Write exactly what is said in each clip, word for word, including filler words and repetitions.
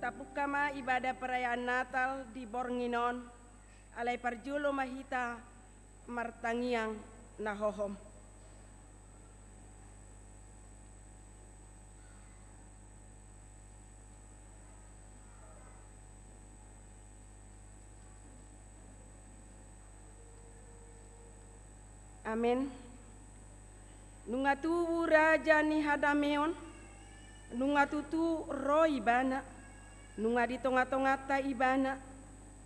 Tapungka ma ibadah perayaan Natal di borngin on, alai parjolo ma hita martangiang na hohom. Amen. Nunga tubu Raja ni hadameon, nunga tutu ro Ibana, nunga di tonga-tonganta Ibana,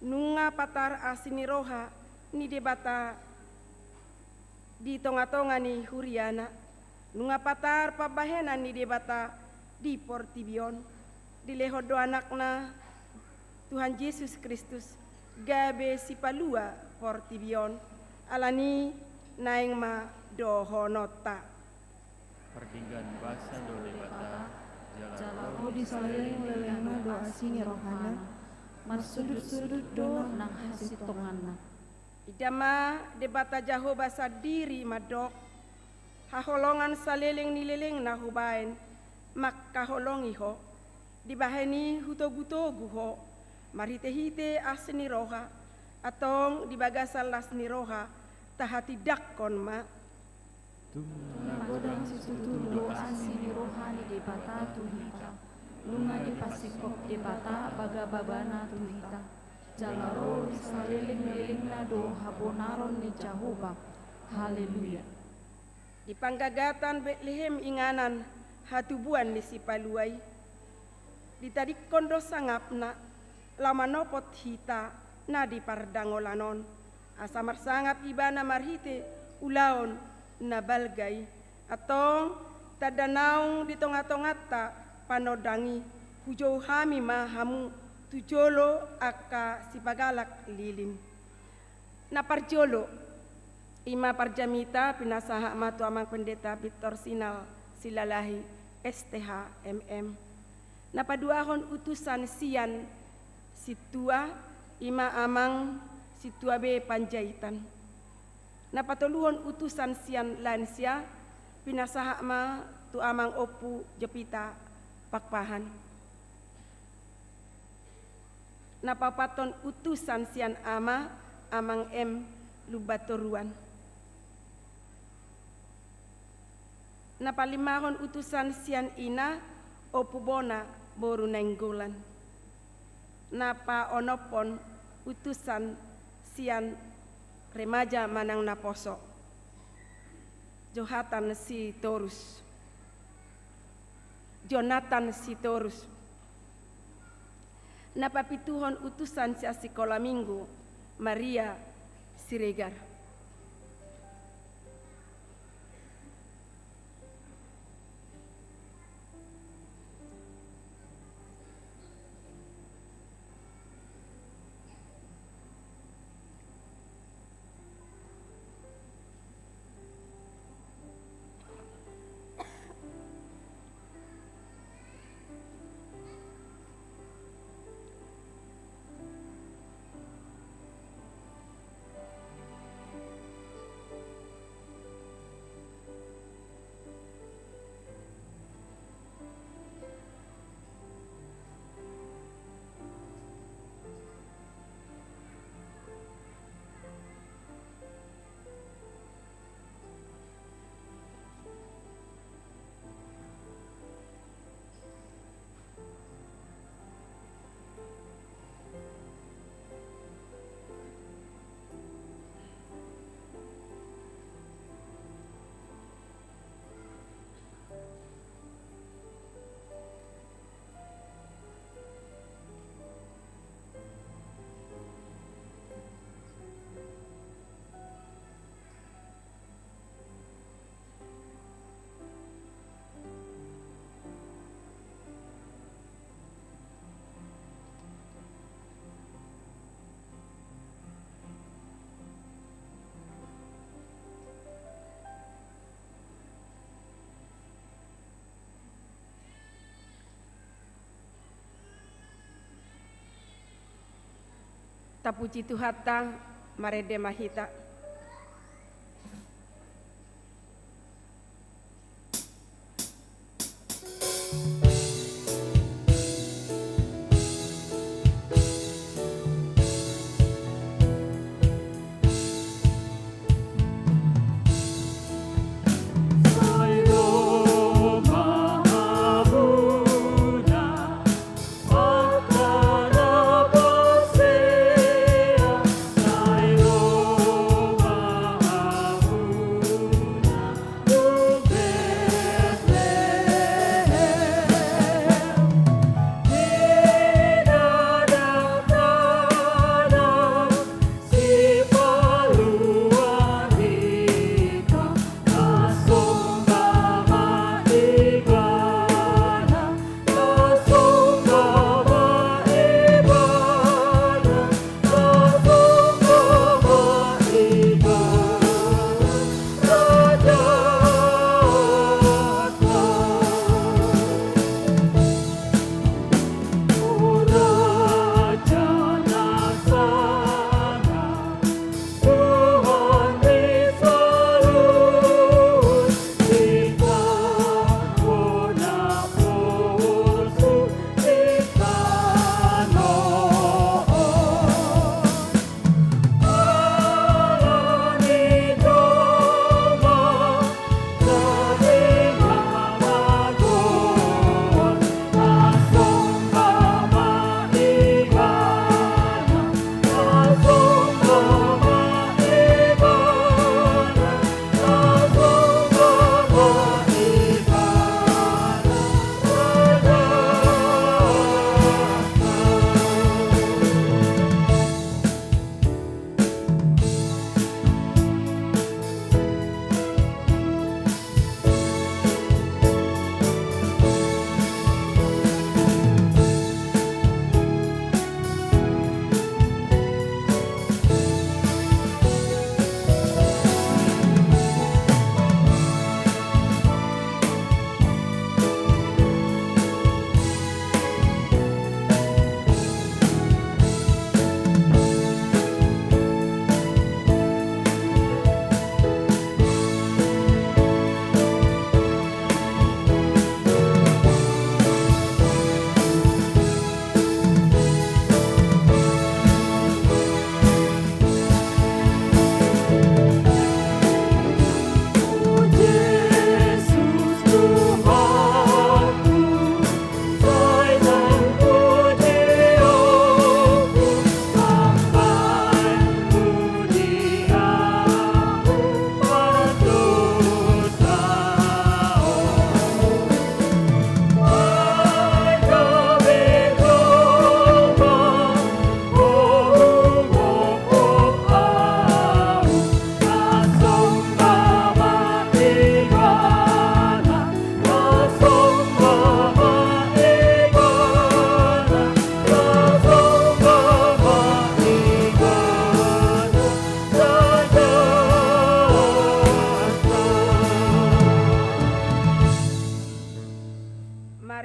nunga patar asi ni roha ni Debata di tonga-tonga ni huriana, nunga patar pambahenan ni Debata di portibi on. Dilehon do Anakna, Tuhan Jesus Kristus, gabe sipalua portibi on. Alani naeng ma dohononta. Pardenggan basa do Debata, jala ro di saleleng-lelengna do asi ni rohana, marsudut-sudut do nang hasintonganna. Ida ma Debata Jahowa sandiri mandok, haholongan saleleng ni lelengna hubaen, mangkaholongi ho, dibahen i hutogu-togu ho, marhite-hite asi ni roha, antong di bagasan las ni roha, tahatindangkon ma. Tung na godang situtu do asi ni roha ni Debata tu hita, nunga dipasingkop Debata bagabagana tu hita. Jala ro di saleleng-lelengna do habonaron ni Jahowa. Haleluya. Di panggagatan Betlehem inganan hatubuan ni Sipalua i. Ditadingkon do sangapna, laho manopot hita na di pardangolan on. Asa marsangap Ibana marhite ulaon na balga i. Antong, tanda naung di tonga-tonganta panondang i, hujou hami ma hamu tu jolo angka sipagalak lilin. Na parjolo, i ma parjamita pinasahat ma tu Amang Pendeta Victor Sinal Silalahi, S T H, M M. Na paduahon utusan sian sintua, i ma Amang Sintua B Panjaitan. Na patoluhon utusan sian lansia, pinasahat ma tu Amang Ompu Jopita Pakpahan. Na paopathon utusan sian ama, Amang M Lumbantoruan. Na palimahon utusan sian ina, Ompu Bona boru Nainggolan. Na paonomhon utusan sian remaja manang naposo, Johatan Sitorus. Jonathan Sitorus. Na papituhon utusan sian sikola minggu, Maria Siregar. Tapuji Tuhanta, marende ma hita.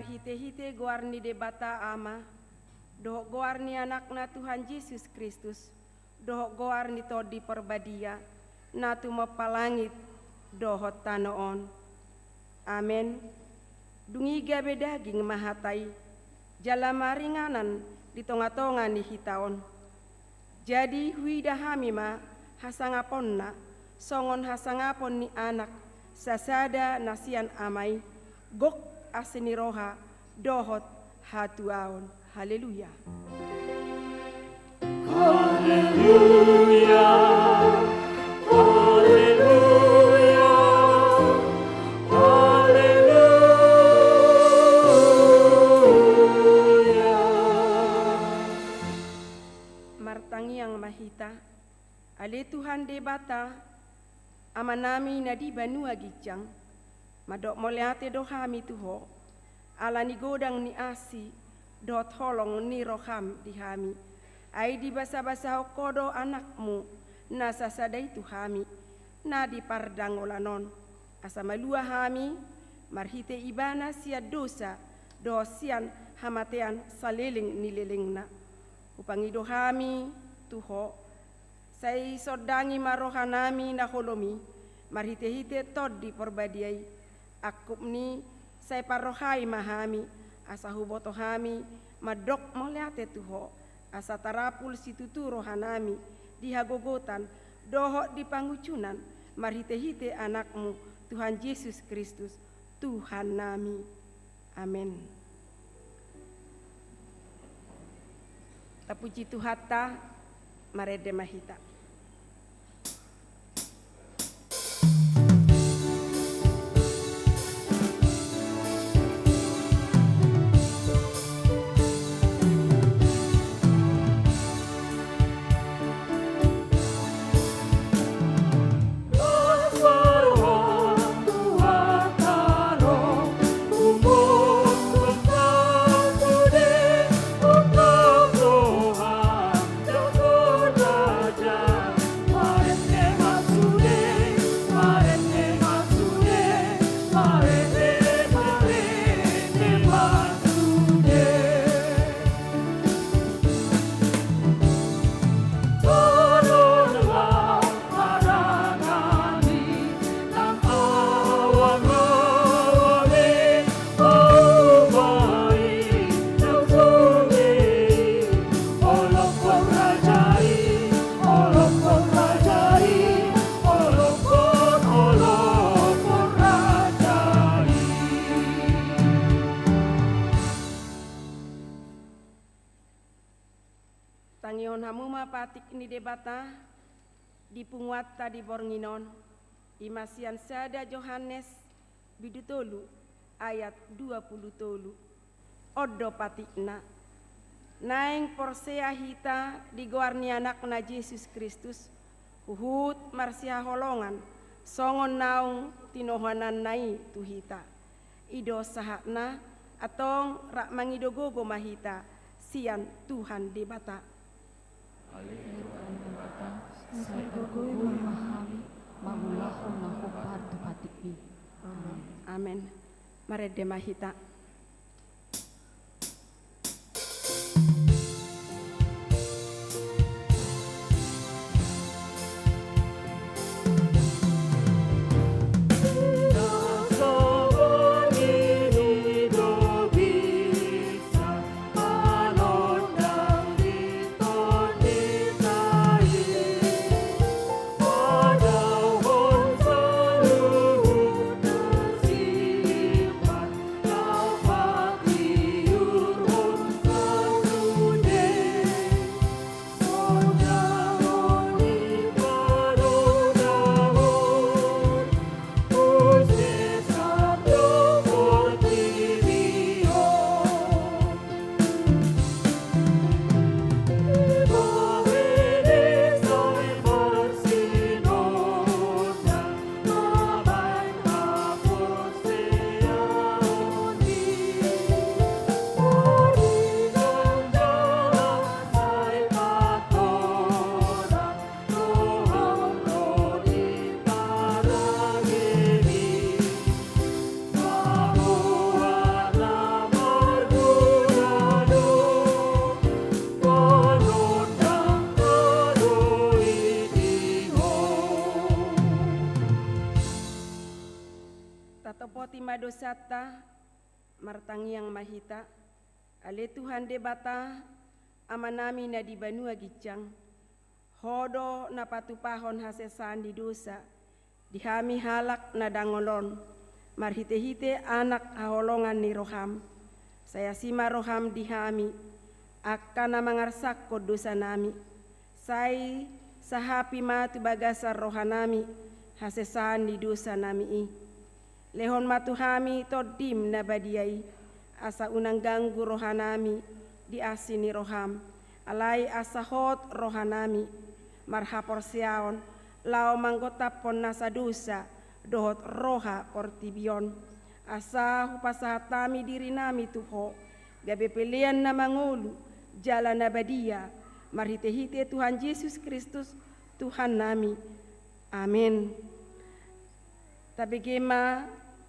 Hite-hite goar ni Debata Ama, dohot goar ni Anakna Tuhan Jesus Kristus, dohot goar ni Tondi Parbadia, na tumompa langit dohot tano on. Amen. Dung i gabe daging ma hata i, jala maringanan di tonga-tonga ni hita on. Jadi huida hami ma hasangaponna, songon hasangapon ni Anak sasada na sian Ama i, gok, asi ni roha, dohot hatuaon. Haleluya. Haleluya, haleluya, haleluya. Martangiang ma hita. Ale Tuhan Debata, Amanami na di banua ginjang, mandok mauliate do hami tu Ho, ala ni godang ni asi dohot holong ni roham di hami. Ai dibasabasahon Ho do Anakmu na sasada i tu hami, na di pardangolan on, asa malua hami marhite Ibana sian dosa dohot sian hamatean saleleng ni lelengna. Hupangido hami tu Ho, sai sondangi ma rohanami na holom i marhitehite Tondi Parbadia i. Angkup ni, sai parrohai ma hami, asa huboto hami mandok mauliate tu Ho, asa tarapul situtu rohanami di hagogotan dohot di pangunjunan, marhitehite Anakmu, Tuhan Jesus Kristus, Tuhannami. Amen. Tapuji Tuhanta, marende ma hita. Tangihon hamu ma patik ni Debata di punguanta di borngin on, i ma sian sada Johannes bindu tolu ayat dua pulu tolu. On do patikna. Naeng porsea hita di goar ni Anakna Jesus Kristus, huhut marsihaholongan songon naung tinohonanna i tu hita. I do sahatna, antong rap mangido gogo ma hita sian Tuhan Debata. Ale Tuhan Debata, sai pargogoi ma hami mangulahon na hombar tu patikmi. Amen. Amen. Marende ma hita. Dosanta, martangiang ma hita. Ale Tuhan Debata, Amanami na di banua ginjang, Ho do na patupahon hasesaan ni dosa di hami halak na dangol on, marhitehite Anak haholongan ni roham. Sai asi ma roham di hami, angka na mangarsakhon dosanami. Sai sahapi ma tu bagasan rohanami hasesaan ni dosanami i. Lehon ma tu hami Tondim na badia i, asa unang ganggu rohanami di asi ni roham, alai asa hot rohanami marhaporseaon laho manggotaphon nasa dosa dohot roha portibi on. Asa hupasahat hami dirinami tu Ho, gabe pelean na mangolu jala na badia, marhitehite Tuhan Jesus Kristus, Tuhannami. Amen. Tabege ma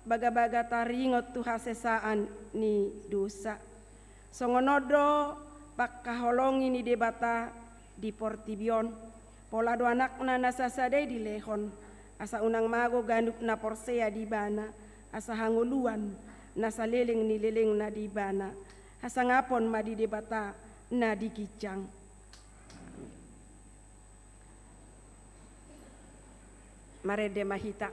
bagabaga taringot tu hasesaan ni dosa. Songon on do pangkaholongi ni Debata di portibi on. Pola do Anakna na sasada i dilehon, asa unang mago ganup na porsea di Ibana, asa hangoluan na saleleng ni lelengna di Ibana. Hasangapon ma di Debata na di ginjang. Marende ma hita.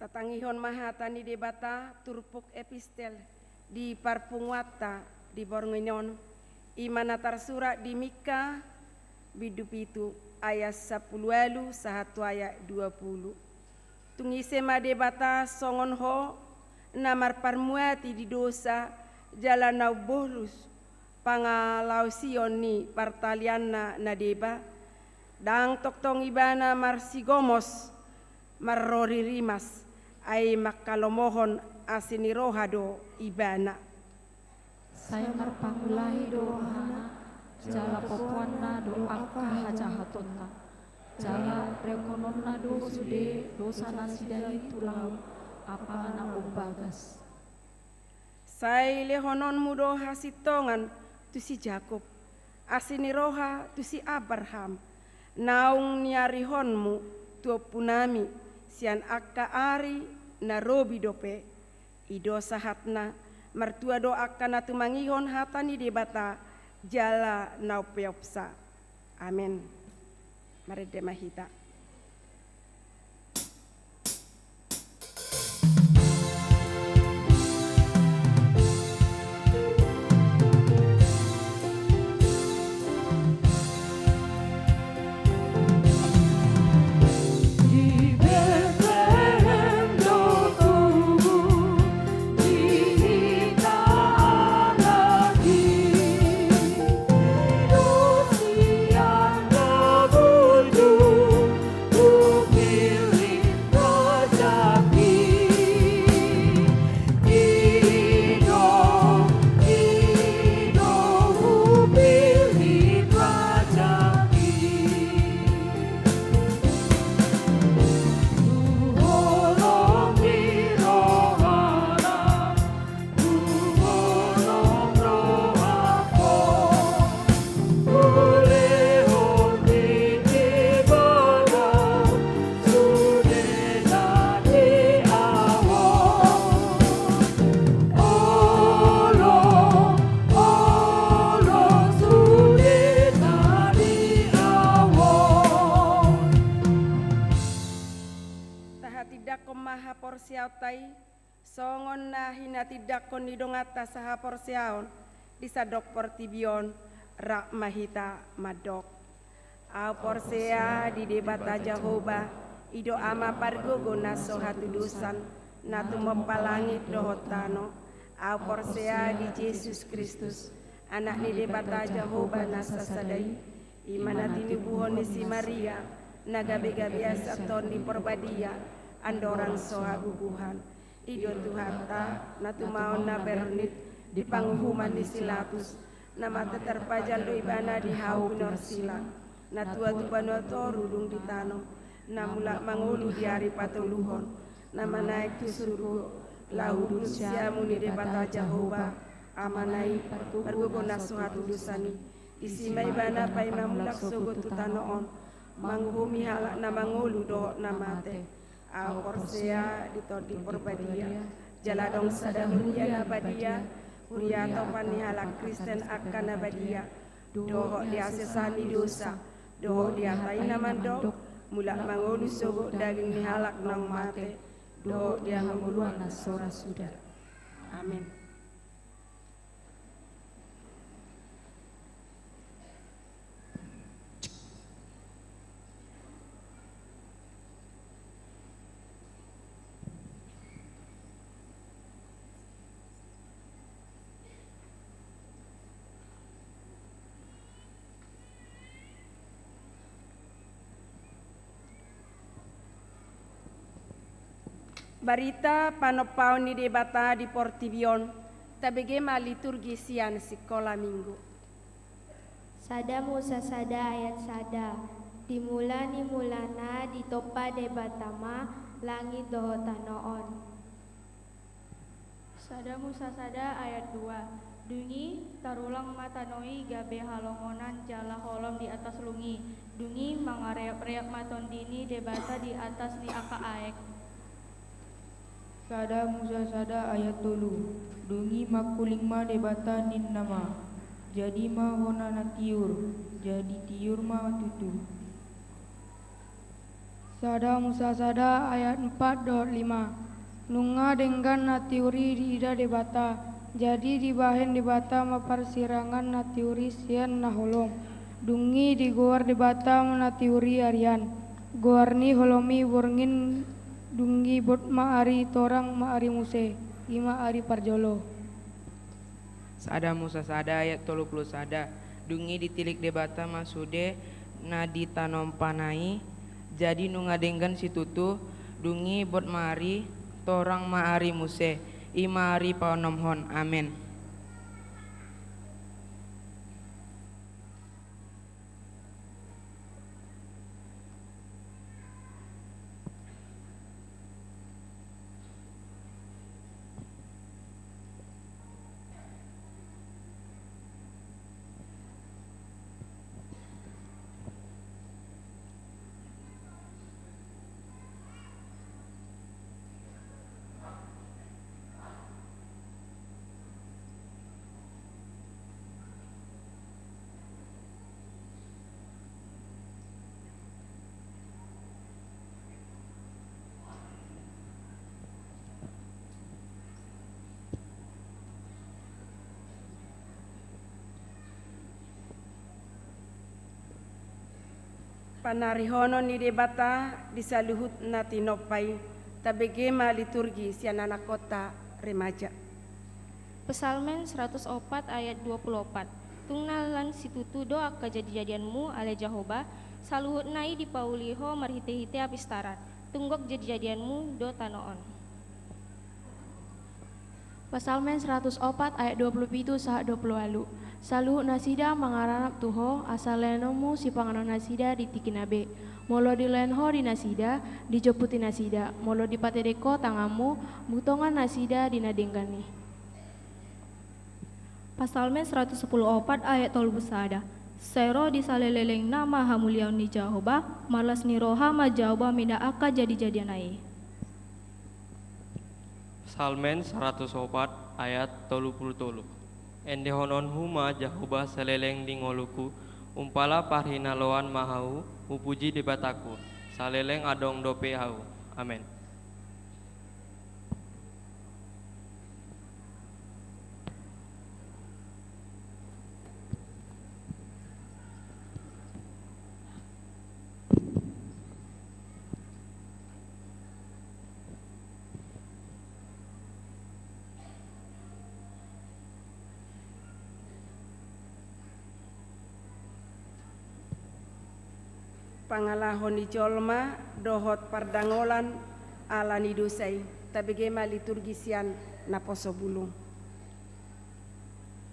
Tatangihon ma hata ni Debata turpuk epistel di parpunguanta di borngin on, i ma na tarsurat di Mika bindu pitu ayat sampulu ualu sahat tu ayat dua pulu. Tung ise ma Debata songon Ho, na marparmuati di dosa jala na umbolus pangalaosion ni partalianna na deba? Ndang tongtong Ibana marsigomos marroririmas, ai manghalomohon asi ni roha do Ibana. Sai marpangulahi do rohana, jala popoanna do angka hajahatonna. Jala rehononna do sude dosa nasida i tu laut, apala na umbagas. Sai lehononmu do hasintongan tu si Jakob, asi ni roha tu si Abraham, naung niarihonmu tu ompunami sian angka ari na robi dope. I do sahatna, martua do angka na tumangihon hata ni Debata jala na umpeopsa. Amen. Marende ma hita. Haporseaonta i, songon na hinatindangkon ni donganta sahaporseaon di sandok portibi on, rap ma hita mandok. Ahu porsea di Debata Jahowa, i do Ama pargogo na so hatudosan, na tumompa langit dohot tano. Ahu porsea di Jesus Kristus, Anak ni Debata Jahowa na sasada i, i ma na tinubuhon ni si Maria, na gabe-gabean sian Tondi Porbadia, andorang so hagogohan. I do Tuhanta, na tumaon na bernit di panguhuman ni si Latus, na mate tarpajal do ibana di hau pinorsilang, na tua tu banua toru dung di tano, na mulak mangolu di ari patoluhon, na manaek tu surgo, laho duduk siamun ni Debata Jahowa, Amana i, pargogo na so hatudosan i. Disi ma ibana paima mulak sogot tu tano on, manguhumi halak na mangolu dohot na mate. Ahu porsea di Tondi Porbadia, jala adong sada huria na badia, huria topan ni halak Kristen angka na badia, dohot di hasesaan ni dosa, dohot di hata i na mandok, mulak mangolu sogot daging ni halak naung mate, dohot di hangoluan na so ra suda. Amen. Barita panompaon ni Debata di portibi on. Tabege ma liturgi sian Sikola Minggu. Sada Musa sada ayat sada. Di mula ni mulana ditompa Debata ma langit dohot tano on. Sada Musa sada ayat dua. Dung i tarulang ma tano i gabe halongonan jala holom di atas lung i. Dung i mangareap-reap ma Tondi ni Debata di atas ni angka aek. Sada Musa sada ayat tolu. Dung i mangkuling ma Debata ninna ma, jadi ma hona na tiur, jadi tiur ma tutu. Sada Musa sada ayat empat dohot lima. Nunga denggan na tiur i diida Debata, jadi dibahen Debata ma parsirangan na tiur i sian na holom. Dung i digoar Debata ma na tiur i arian, goar ni holom i borngin. Dung i bot ma ari torang ma ari muse, i ma ari parjolo. Sada Musa sada ayat tolu pulu sada. Dung i ditilik Debata ma sude na ditanompana i, jadi nunga denggan situtu. Dung i bot ma ari torang ma ari muse, i ma ari paonomhon. Amen. Panarihonon ni Debata di saluhut na tinompa i. Tabege ma liturgi sian anakkonta remaja. Psalmen seratus opat ayat dua pulu opat. Tung na lan situtu do angka jadijadianmu, ale Jahowa, saluhutna i dipauli Ho marhitehite apistaran. Tung gok jadijadianmu do tano on. Psalmen seratus opat ayat dua pulu pitu sahat dua pulu ualu. Saluhut nasida mangaranap tu Ho, asa lehononmu sipanganon nasida di tingkina be. Molo dilehon Ho di nasida, dijomputi nasida. Molo dipatedek Ho tanganmu, butongan nasida di na denggan i. Psalmen seratus sepuluh opat ayat tolu pulu sada. Sai ro di saleleng na ma hamuliaon ni Jahowa, marlas ni roha ma Jahowa mida angka jadijadianna i. Psalmen seratus opat ayat tolu pulu tolu. Endehononhu ma Jahowa saleleng di ngolungku, umpala parhinaloan ma ahu, hupuji Debatangku, saleleng adong dope ahu. Amen. Pangalaho ni jolma dohot pardangolan ala ni dosa i. Tabege ma liturgi sian naposo bulung.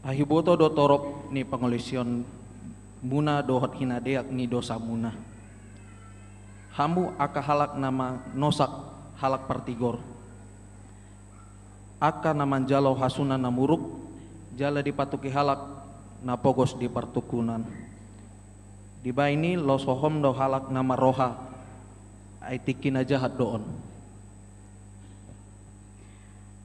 Ai huboto do torop ni pangolisionmuna dohot hinadeak ni dosamuna. Hamu angka halak na manosak halak partigor, angka na manjalo hasuna na muruk, jala dipatuki halak na pogos di partungkunan. Dibahen i losohom do halak na marroha, ai tingki na jahat do on.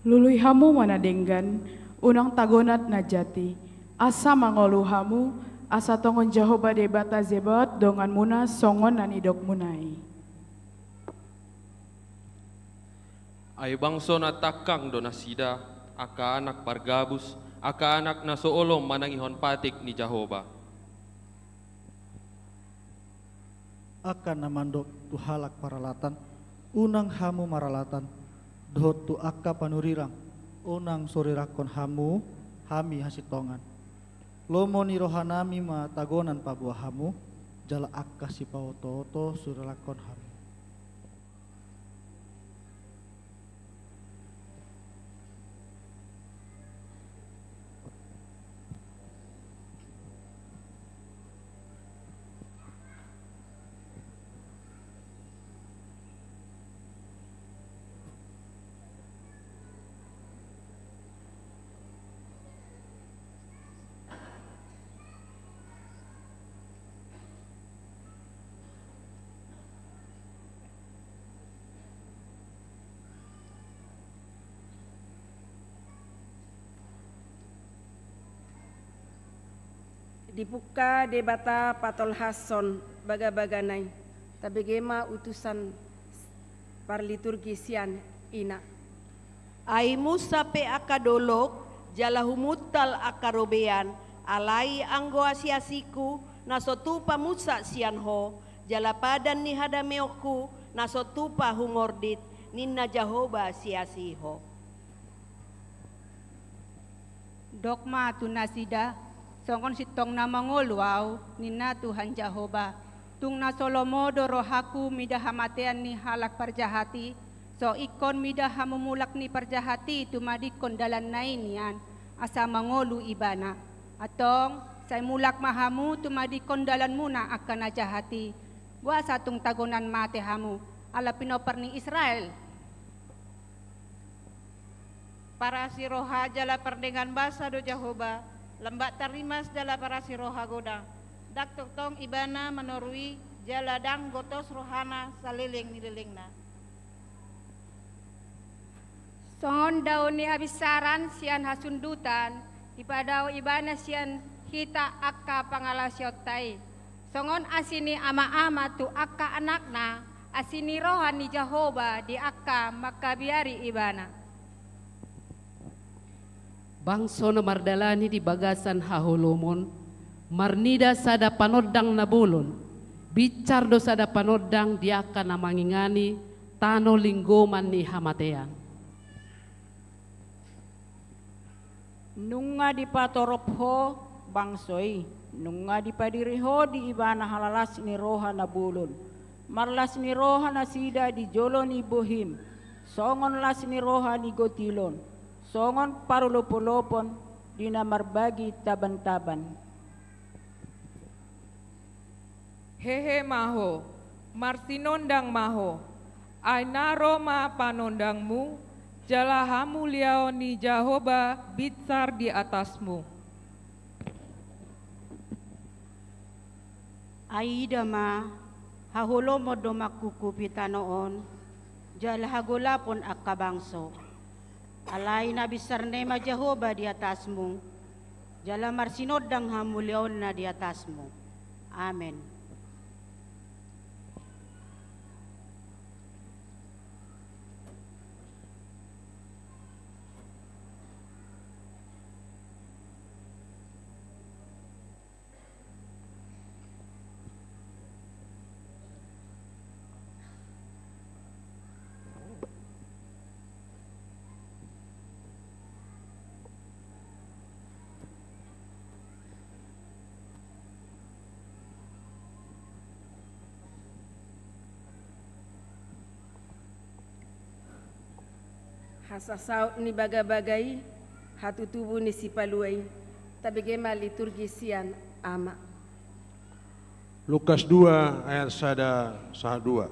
Lului hamu ma na denggan, unang tagonan na jati, asa mangolu hamu, asa tongon Jahowa Debata Zebaot donganmuna songon na nidokmuna i. Ai bangso na tangkang do nasida, angka anak pargabus, angka anak na so olo manangihon patik ni Jahowa. Angka na mandok tu halak paralatan, unang hamu maralatan, dohot tu angka panurirang, unang sorirangkon hamu hami hasintongan. Lomo ni rohanami ma tagonan paboa hamu, jala angka sipaotooto sorirangkon hamu. Dipungka Debata patolhashon bagabagana i. Tabege ma utusan parliturgi sian ina. Ai musa pe angka dolok, jala humuntal angka robean, alai anggo asiasingku, na so tupa musa sian ho, jala padan ni hadameonku, na so tupa humordit, ninna Jahowa siasi ho. Dok ma tu nasida, songon sintong na mangolu ahu, ninna Tuhan Jahowa. Tung na so lomo do rohangku mida hamatean ni halak parjahat i, so ingkon mida hamumulak ni parjahat i tumadingkon dalanna i nian, asa mangolu ibana. Antong, sai mulak ma hamu tumadingkon dalanmuna angka na jahat i. Boasa tung tagonan mate hamu, ala pinompar ni Israel? Parasi roha jala pardenggan basa do Jahowa, lambat tarrimas jala parasi roha godang. Ndang tongtong ibana manorui, jala ndang gotos rohana saleleng ni lelengna. Songon dao ni habinsaran sian hasundutan, dipadao ibana sian hita angka pangalaosionta i. Songon asi ni ama-ama tu angka anakna, asi ni roha ni Jahowa di angka mangkabiari ibana. Bangso na mardalani di bagasan haholomon, marnida sada panondang na bolon, binsar do sada panondang di angka na mangingani tano linggoman ni hamatean. Nunga dipatorop ho bangso i, nunga dipadiri ho di ibana halalas ni roha na bolon. Marlas ni roha nasida di jolo ni bohim, songon las ni roha ni gotilon, songon parolopolopon di na marbagi tabantaban. Hehe ma ho, marsinondang ma ho, ai na ro ma panondangmu, jala hamuliaon ni Jahowa binsar di atasmu. Ai ida ma, haholomon do mangkungkupi tano on, jala hagolapon angka bangso. Alai na binsar na i ma Jahowa di atasmu, jala marsinondang hamuliaonna di atasmu. Amen. Asa saut ni bagabaga i, hatutubu ni Sipalua i. Tabege ma liturgi sian Ama. Lukas dua ayat sada sahat dua.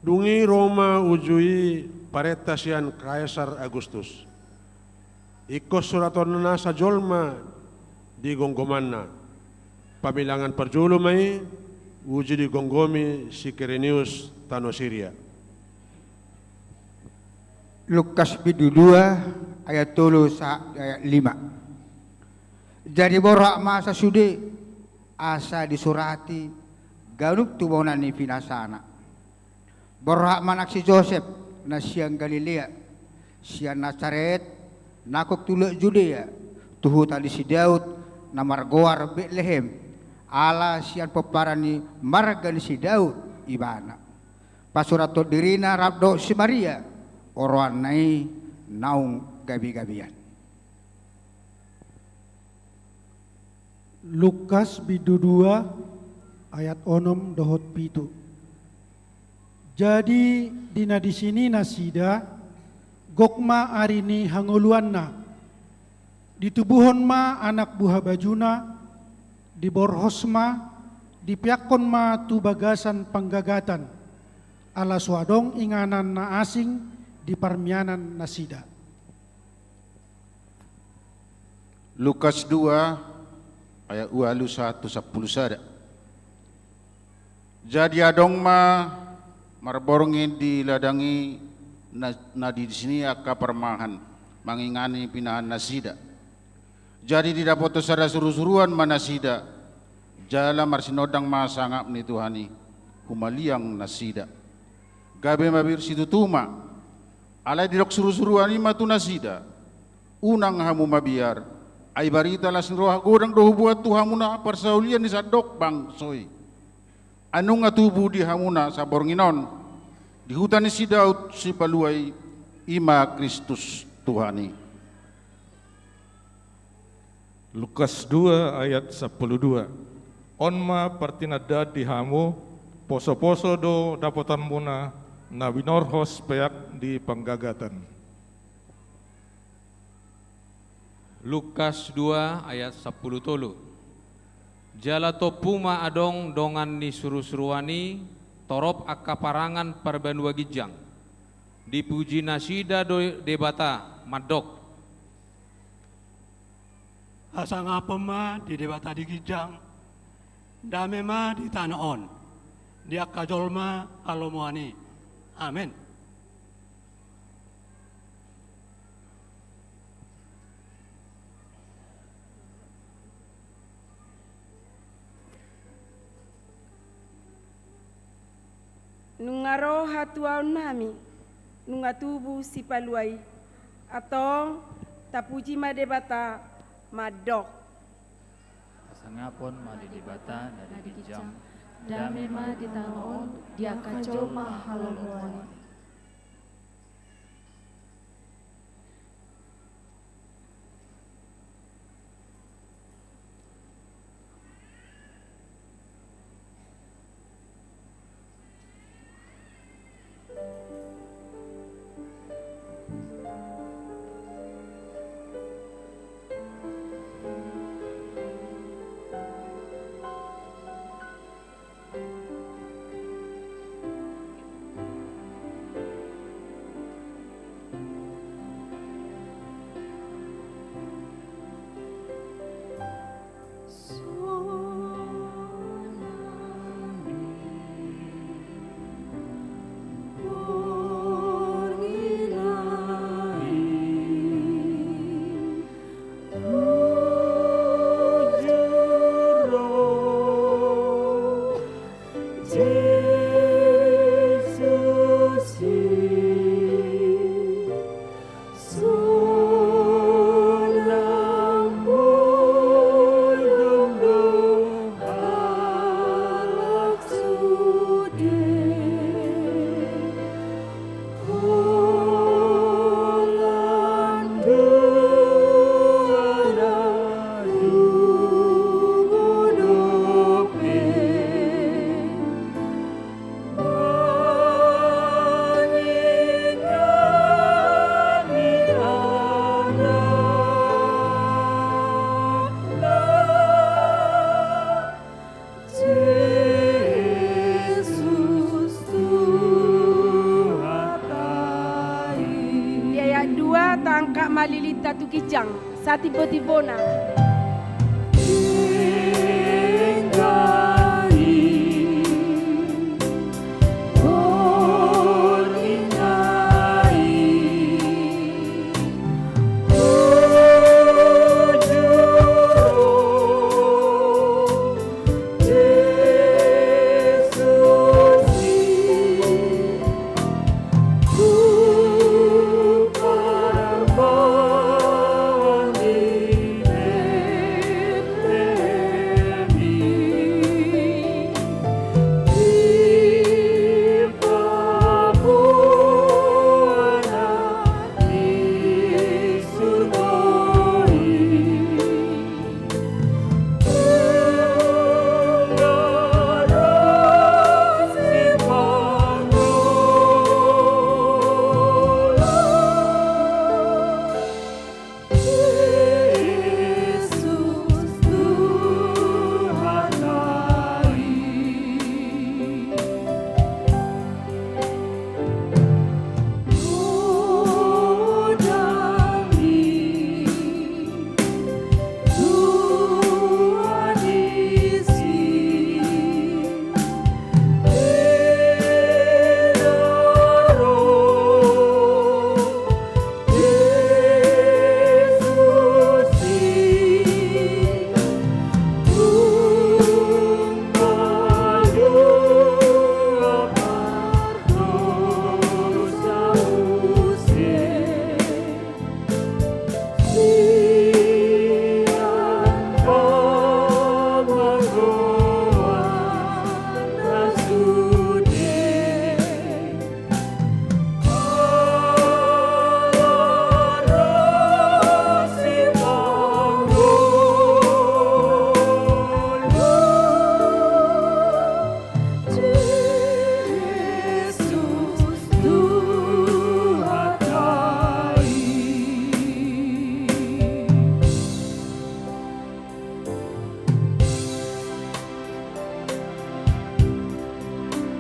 Dung i ro ma uju i parenta sian Kaisar Agustus. Ingkon suratonna nasa jolma di gomgomanna. Pamilangan parjolo ma i uju digomgomi si Kirinius tano Siria. Lukas bindu dua ayat tolu sahat ayat lima. Jadi borhat ma asa sude, asa disurati ganup tu bona ni pinasana. Borhat ma anak si Josep, na sian Galilea, sian Nasaret, nangkok tu luat Judea, tu huta ni si Daud, na margoar Betlehem, ala sian pomparan ni marga ni si Daud ibana. Pasurathon dirina rap dohot si Maria, oroanna i naung gabegabean. Lukas bindu dua ayat onom dohot pitu. Jadi di na disi ni nasida, gok ma ari ni hangoluanna. Ditubuhon ma anak buha bajuna, diborhos ma, dipeakkon ma tu bagasan panggagatan, ala so adong inganan na asing di parmianan nasida. Lukas dua ayat ualu sahat tu sampulu sada. Jadi adong ma marborngin di ladang i na, na disi ni angka parmahan mangingani pinahan nasida. Jadi didapothon sada surusuruan ma nasida, jala marsinondang ma sangap ni Tuhan i, humaliang nasida. Gabe mabiar situtu ma. Alai didok surusuruan i ma tu nasida: Unang hamu mabiar, ai barita las ni roha godang do huboan tu hamuna parsaulian ni sandok bangso i. Ai nunga tubu di hamuna saborngin on, di huta ni si Daud Sipalua i, i ma Kristus Tuhan i. Lukas dua ayat sampulu dua. On ma partinandaan di hamu: Posoposo do dapotanmuna na binorhos peak di panggagatan. Lukas dua ayat sampulu tolu. Jala tompu ma adong dongan ni surusuruan i torop angka parangan parbanua ginjang. Dipuji nasida do Debata mandok: Hasangapon ma di Debata di ginjang, dame ma di tano on, di angka jolma halomoan i. Amen. Nunga ro hatuaonnami, nunga tubu Sipalua i. Antong, tapuji ma Debata mandok: Hasangapon ma di Debata na di ginjang, dame ma di tano on, di angka jolma halomoan i. Lilinta tu ginjang satimbotimbona.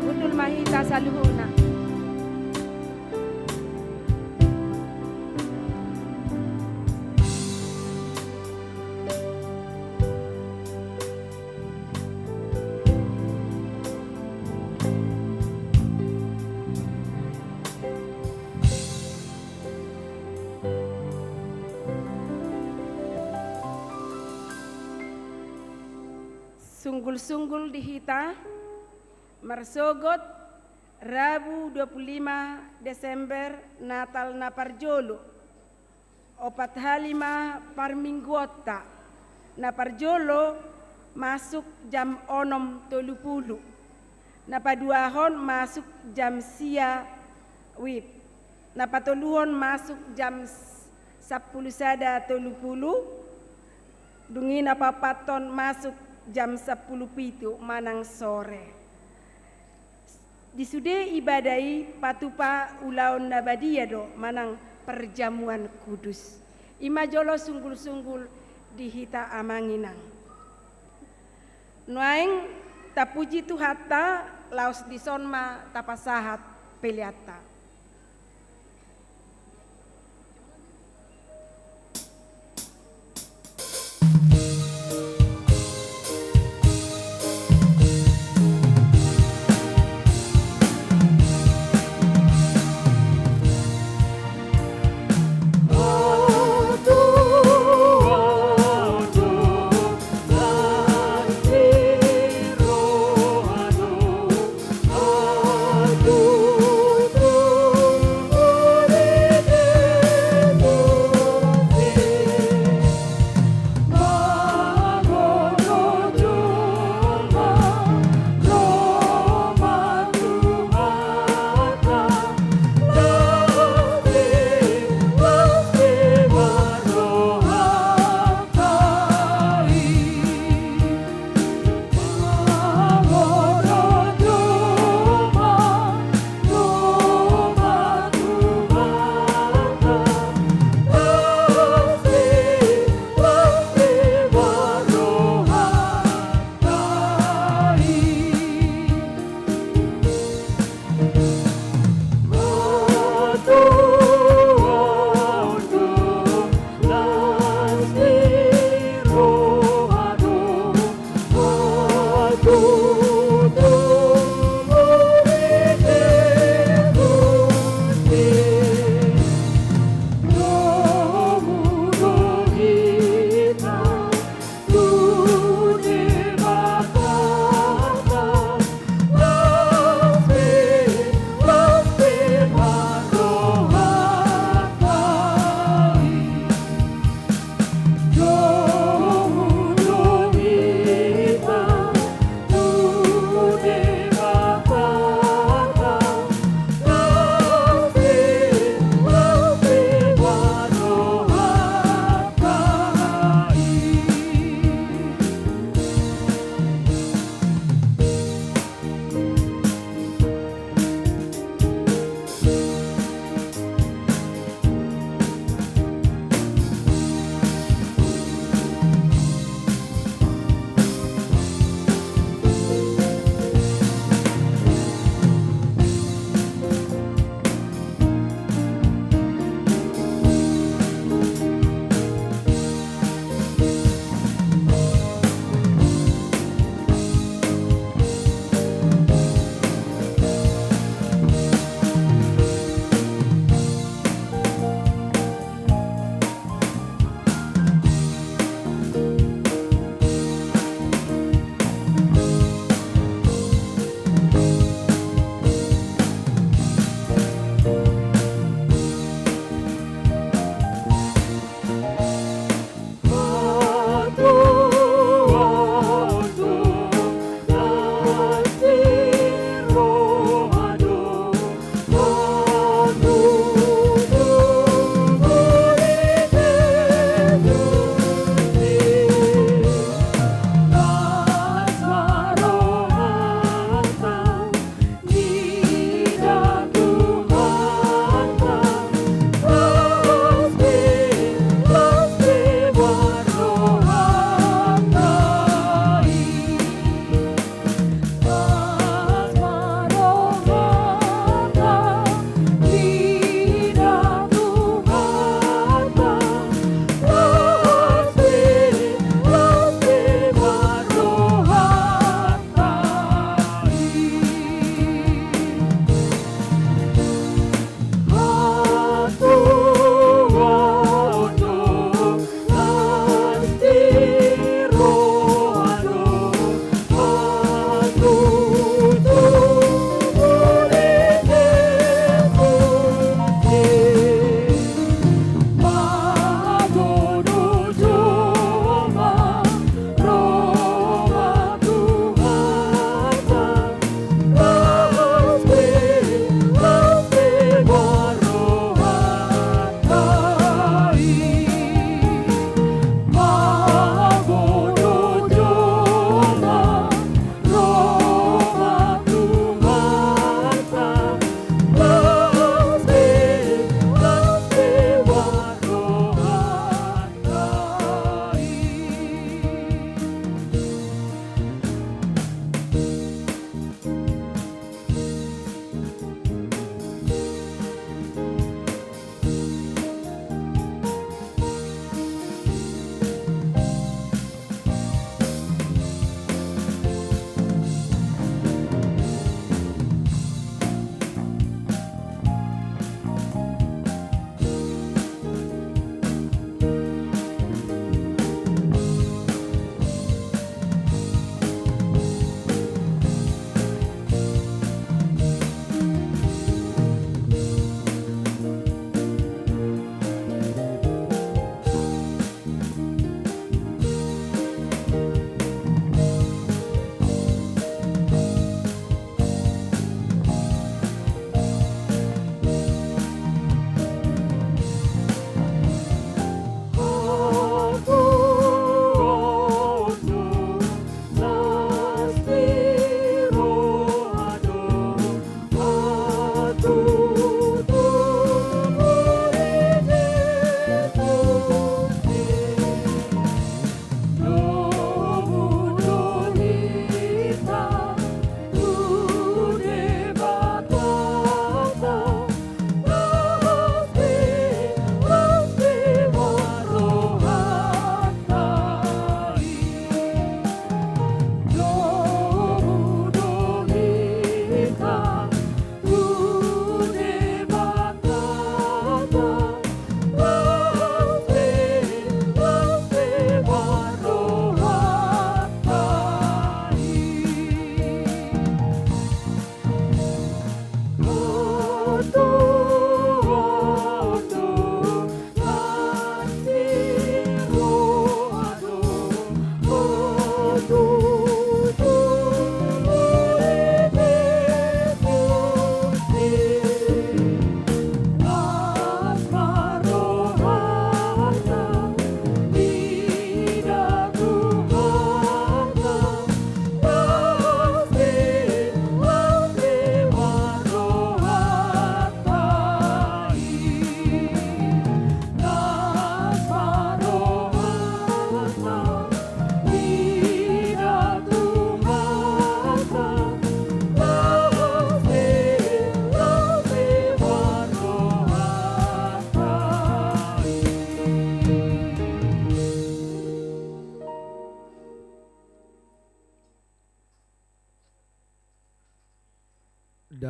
Hundul ma hita saluhutna. Sunggul-sunggul di hita, marsogot Rabu dua pulu lima Desember, Natal na parjolo. Opat hali ma parmingguonta. Na parjolo masuk jam onom tolu pulu. Na paduahon masuk jam sia wib. Na patoluhon masuk jam s-, sampulu sada tolu pulu. Dung i na paopathon masuk jam sampulu pitu manang sore. Di sude ibadah i patupa ulaon na badia do manang perjamuan kudus. I ma jolo sunggul-sunggul di hita amang inang. Nuaeng tapuji Tuhanta, laos dison ma tapasahat peleanta.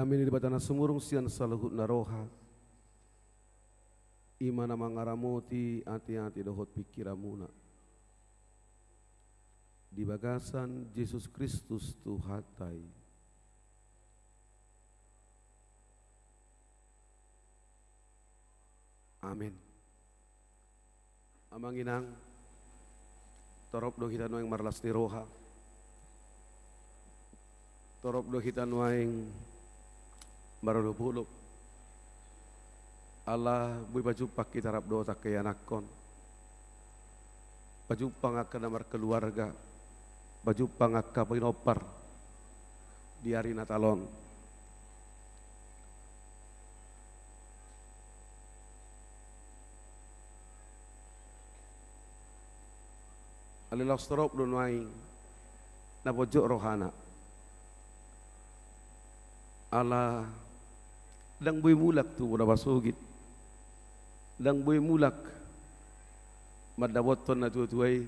Dame ni Debata na sumurung sian saluhut na roha, i ma na mangaramoti ateate dohot pingkiranmuna di bagasan Jesus Kristus Tuhanta i. Amen. Amang inang, torop do hita nuaeng marlas ni roha. Torop do hita nuaeng marolopolop. Ala boi pajumpang hita rap dohot angka ianakhon. Pajumpang angka na markeluarga. Pajumpang angka pinompar di ari Natal on. Alai laos torop do nuaeng na ponjot rohana. Ala ndang boi mulak tubu na pasogit. Ndang boi mulak mandapothon natuatua i.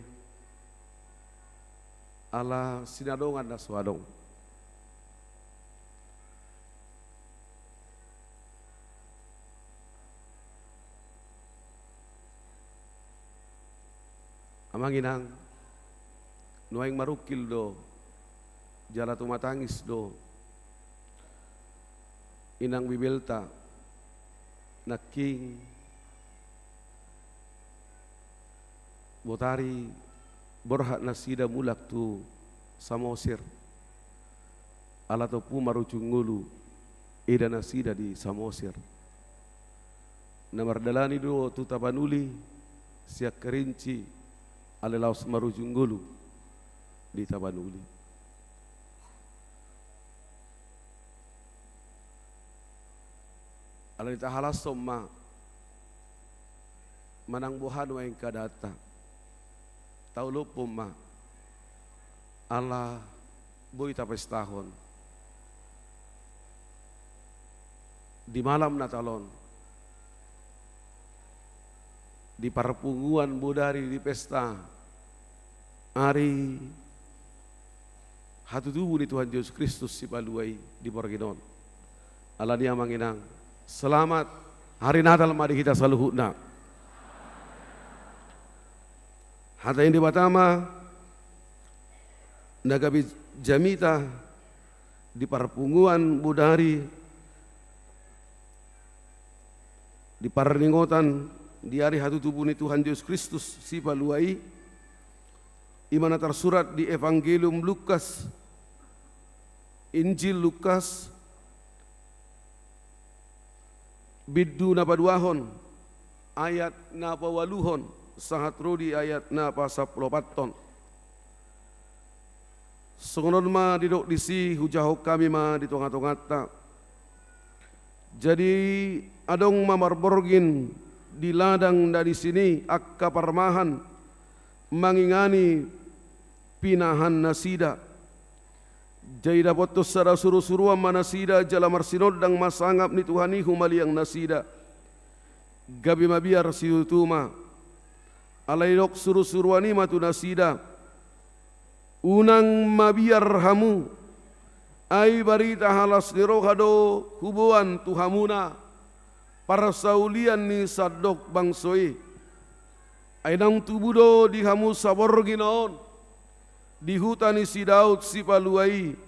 Ala sinadongan na so adong. Amang inang, nuaeng marungkil do, jala tumatangis do inang Bibelta, nangkin botari borhat nasida mulak tu Samosir. Ala tompu marujung ngolu eda nasida di Samosir. Na mardalani do tu Tapanuli sian Kerinci, alai laos marujung ngolu di Tapanuli. Alai tahalashon ma manang boha nuaeng keadaanta. Taolophon ma. Ala boi tapestahon di malam Natal on, di parpunguan bodari di pesta ari hatutubu ni Tuhan Jesus Kristus Sipalua i di borngin on. Alani i amang inang, selamat hari Natal ma di hita saluhutna. Hata ni Debata ma na gabe jamita di parpunguan bodari, di parningotan di ari hatutubu ni Tuhan Jesus Kristus Sipalua i, i ma na tarsurat di Evangelium Lukas, Injil Lukas, bindu na paduahon, ayat na paualuhon, sahat ro di ayat na pasampuluopathon. Songon on ma didok disi, hujahahon hami ma di tongatonganta. Jadi adong ma marborngin di ladang na disi ni angka parmahan mangingani pinahannasida. Jadi dapothon sada surusuruan ma nasida jala marsinondang ma sangap ni Tuhan i humaliang nasida. Gabe mabiar situtu ma. Alai didok surusuruan i ma tu nasida: Unang mabiar hamu, ai barita las ni roha do huboan tu hamuna parsaulian ni sandok bangso i. Ai naung tubu do di hamu saborngin on di huta ni si Daud Sipalua i,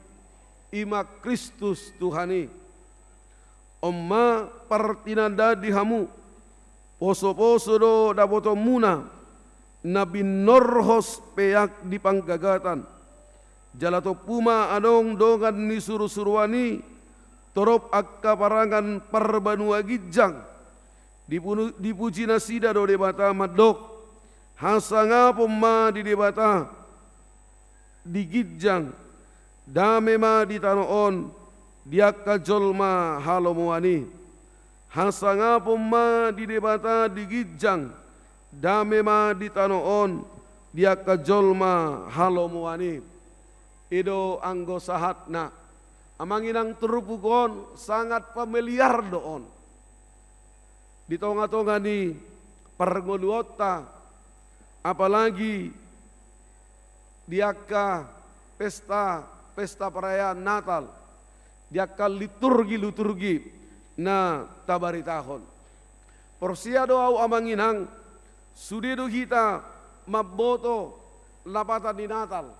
i ma Kristus Tuhan i. On ma partinandaan di hamu: Posoposo do dapotonmuna na binorhos peak di panggagatan. Jala tompu ma adong dongan ni surusuruan i torop angka parangan parbanua ginjang. Dipunu-, dipuji nasida do Debata mandok: Hasangapon ma di Debata di ginjang, dame ma di tano on di angka jolma halomoan i. Hasangapon ma di Debata di ginjang, dame ma di tano on di angka jolma halomoan i. I do anggo sahatna. Amang inang, turpuk on sangat familiar do on di tongatonga ni parngoluonta, apalagi di angka pesta, pesta perayaan Natal. di angka liturgi-liturgi na tabaritahon. Porsea do ahu, amang inang, sude do hita mamboto lapatan ni Natal.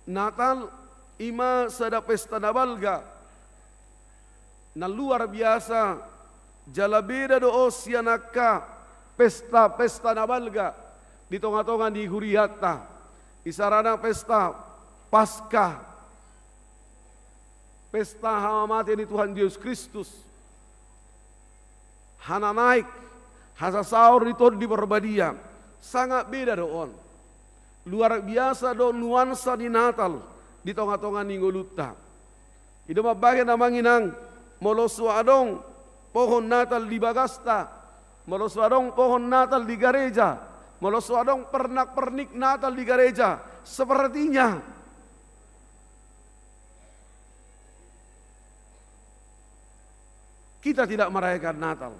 Natal i ma sada pesta na balga, na luar biasa, jala beda do on sian angka pesta-pesta na balga di tonga-tonga ni hurianta. Isarana pesta Paskah, pesta hamamate ni Tuhan Jesus Kristus, hananaek, hasasaor ni Tondi Porbadia, sangat beda do on. Luar biasa do nuansa ni Natal di tonga-tonga ni ngolunta. I do mambahen, amang inang, molo so adong pohon Natal di bagasta, molo so adong pohon Natal di gareja, molo so adong pernak-pernik Natal di gareja, sepertinya kita tidak merayakan Natal.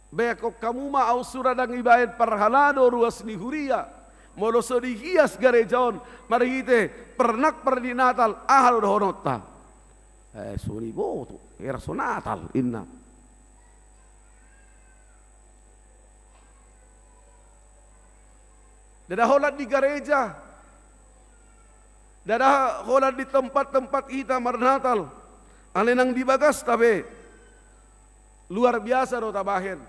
Baen hamu ma, ahu sura ndang dibaen parhalado ruas ni huria, molo so dihias gareja on marhite pernak-pernik Natal, aha do dohononta? Eh, so diboto, hera so Natal, ninna. Ndada holan di gareja, ndada holan di tempat-tempat hita marnatal, alai nang di bagasta pe luar biasa do tabahen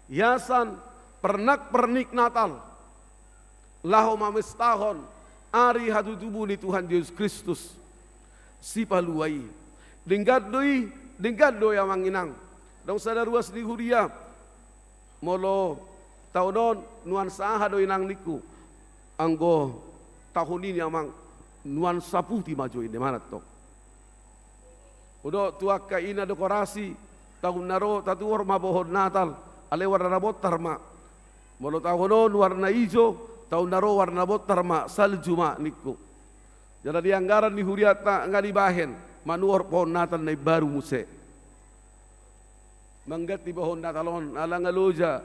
hiasan pernak-pernik Natal, laho mamestahon ari hatutubu ni Tuhan Jesus Kristus. Sipalua i. Denggan do i, denggan do i, amang inang. Adong sada ruas ni huria, molo taon on nuansa aha do, inang, ningku? Anggo tahun ini, amang, nuansa putih ma jo, ninna ma antong. Hudok tu angka ina dekorasi, tahun na ro tatuhor ma pohon Natal, alai warna na bontar ma. Molo tahun on warna ijo, tahun na ro warna bontar ma, salju ma, ningku. Jala di anggaran ni hurianta nga dibahen manuhor pohon Natal na imbaru muse. Mangganti pohon Natal on, ala nga loja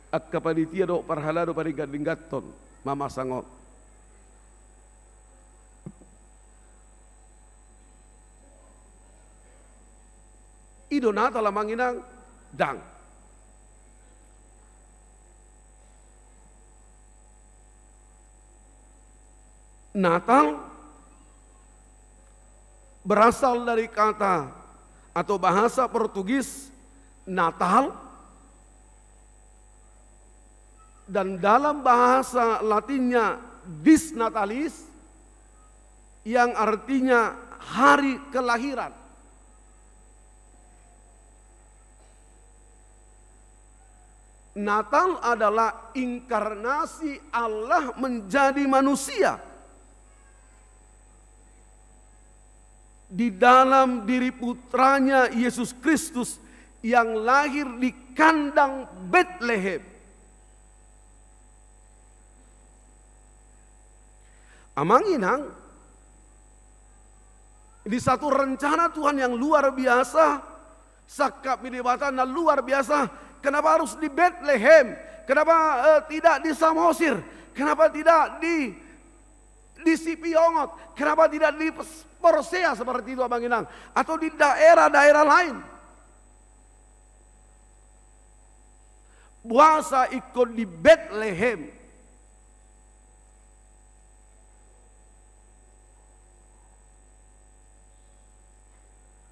angka panitia dohot parhalado padenggan-dengganhon mamasang on. I do Natal, amang inang? Ndang. Natal berasal dari kata atau bahasa Portugis Natal, dan dalam bahasa Latinnya Dies Natalis, yang artinya hari kelahiran. Natal adalah inkarnasi Allah menjadi manusia di dalam diri Putranya Yesus Kristus yang lahir di kandang Betlehem. Amang inang, ini satu rencana Tuhan yang luar biasa, sangkap ni Debata na luar biasa. Kenapa harus di Betlehem? Kenapa, eh, tidak di Samosir? Kenapa tidak di, di Sipiongot? Kenapa tidak di Porsea seperti itu, amang inang? Atau di daerah-daerah lain? Boasa ingkon di Betlehem?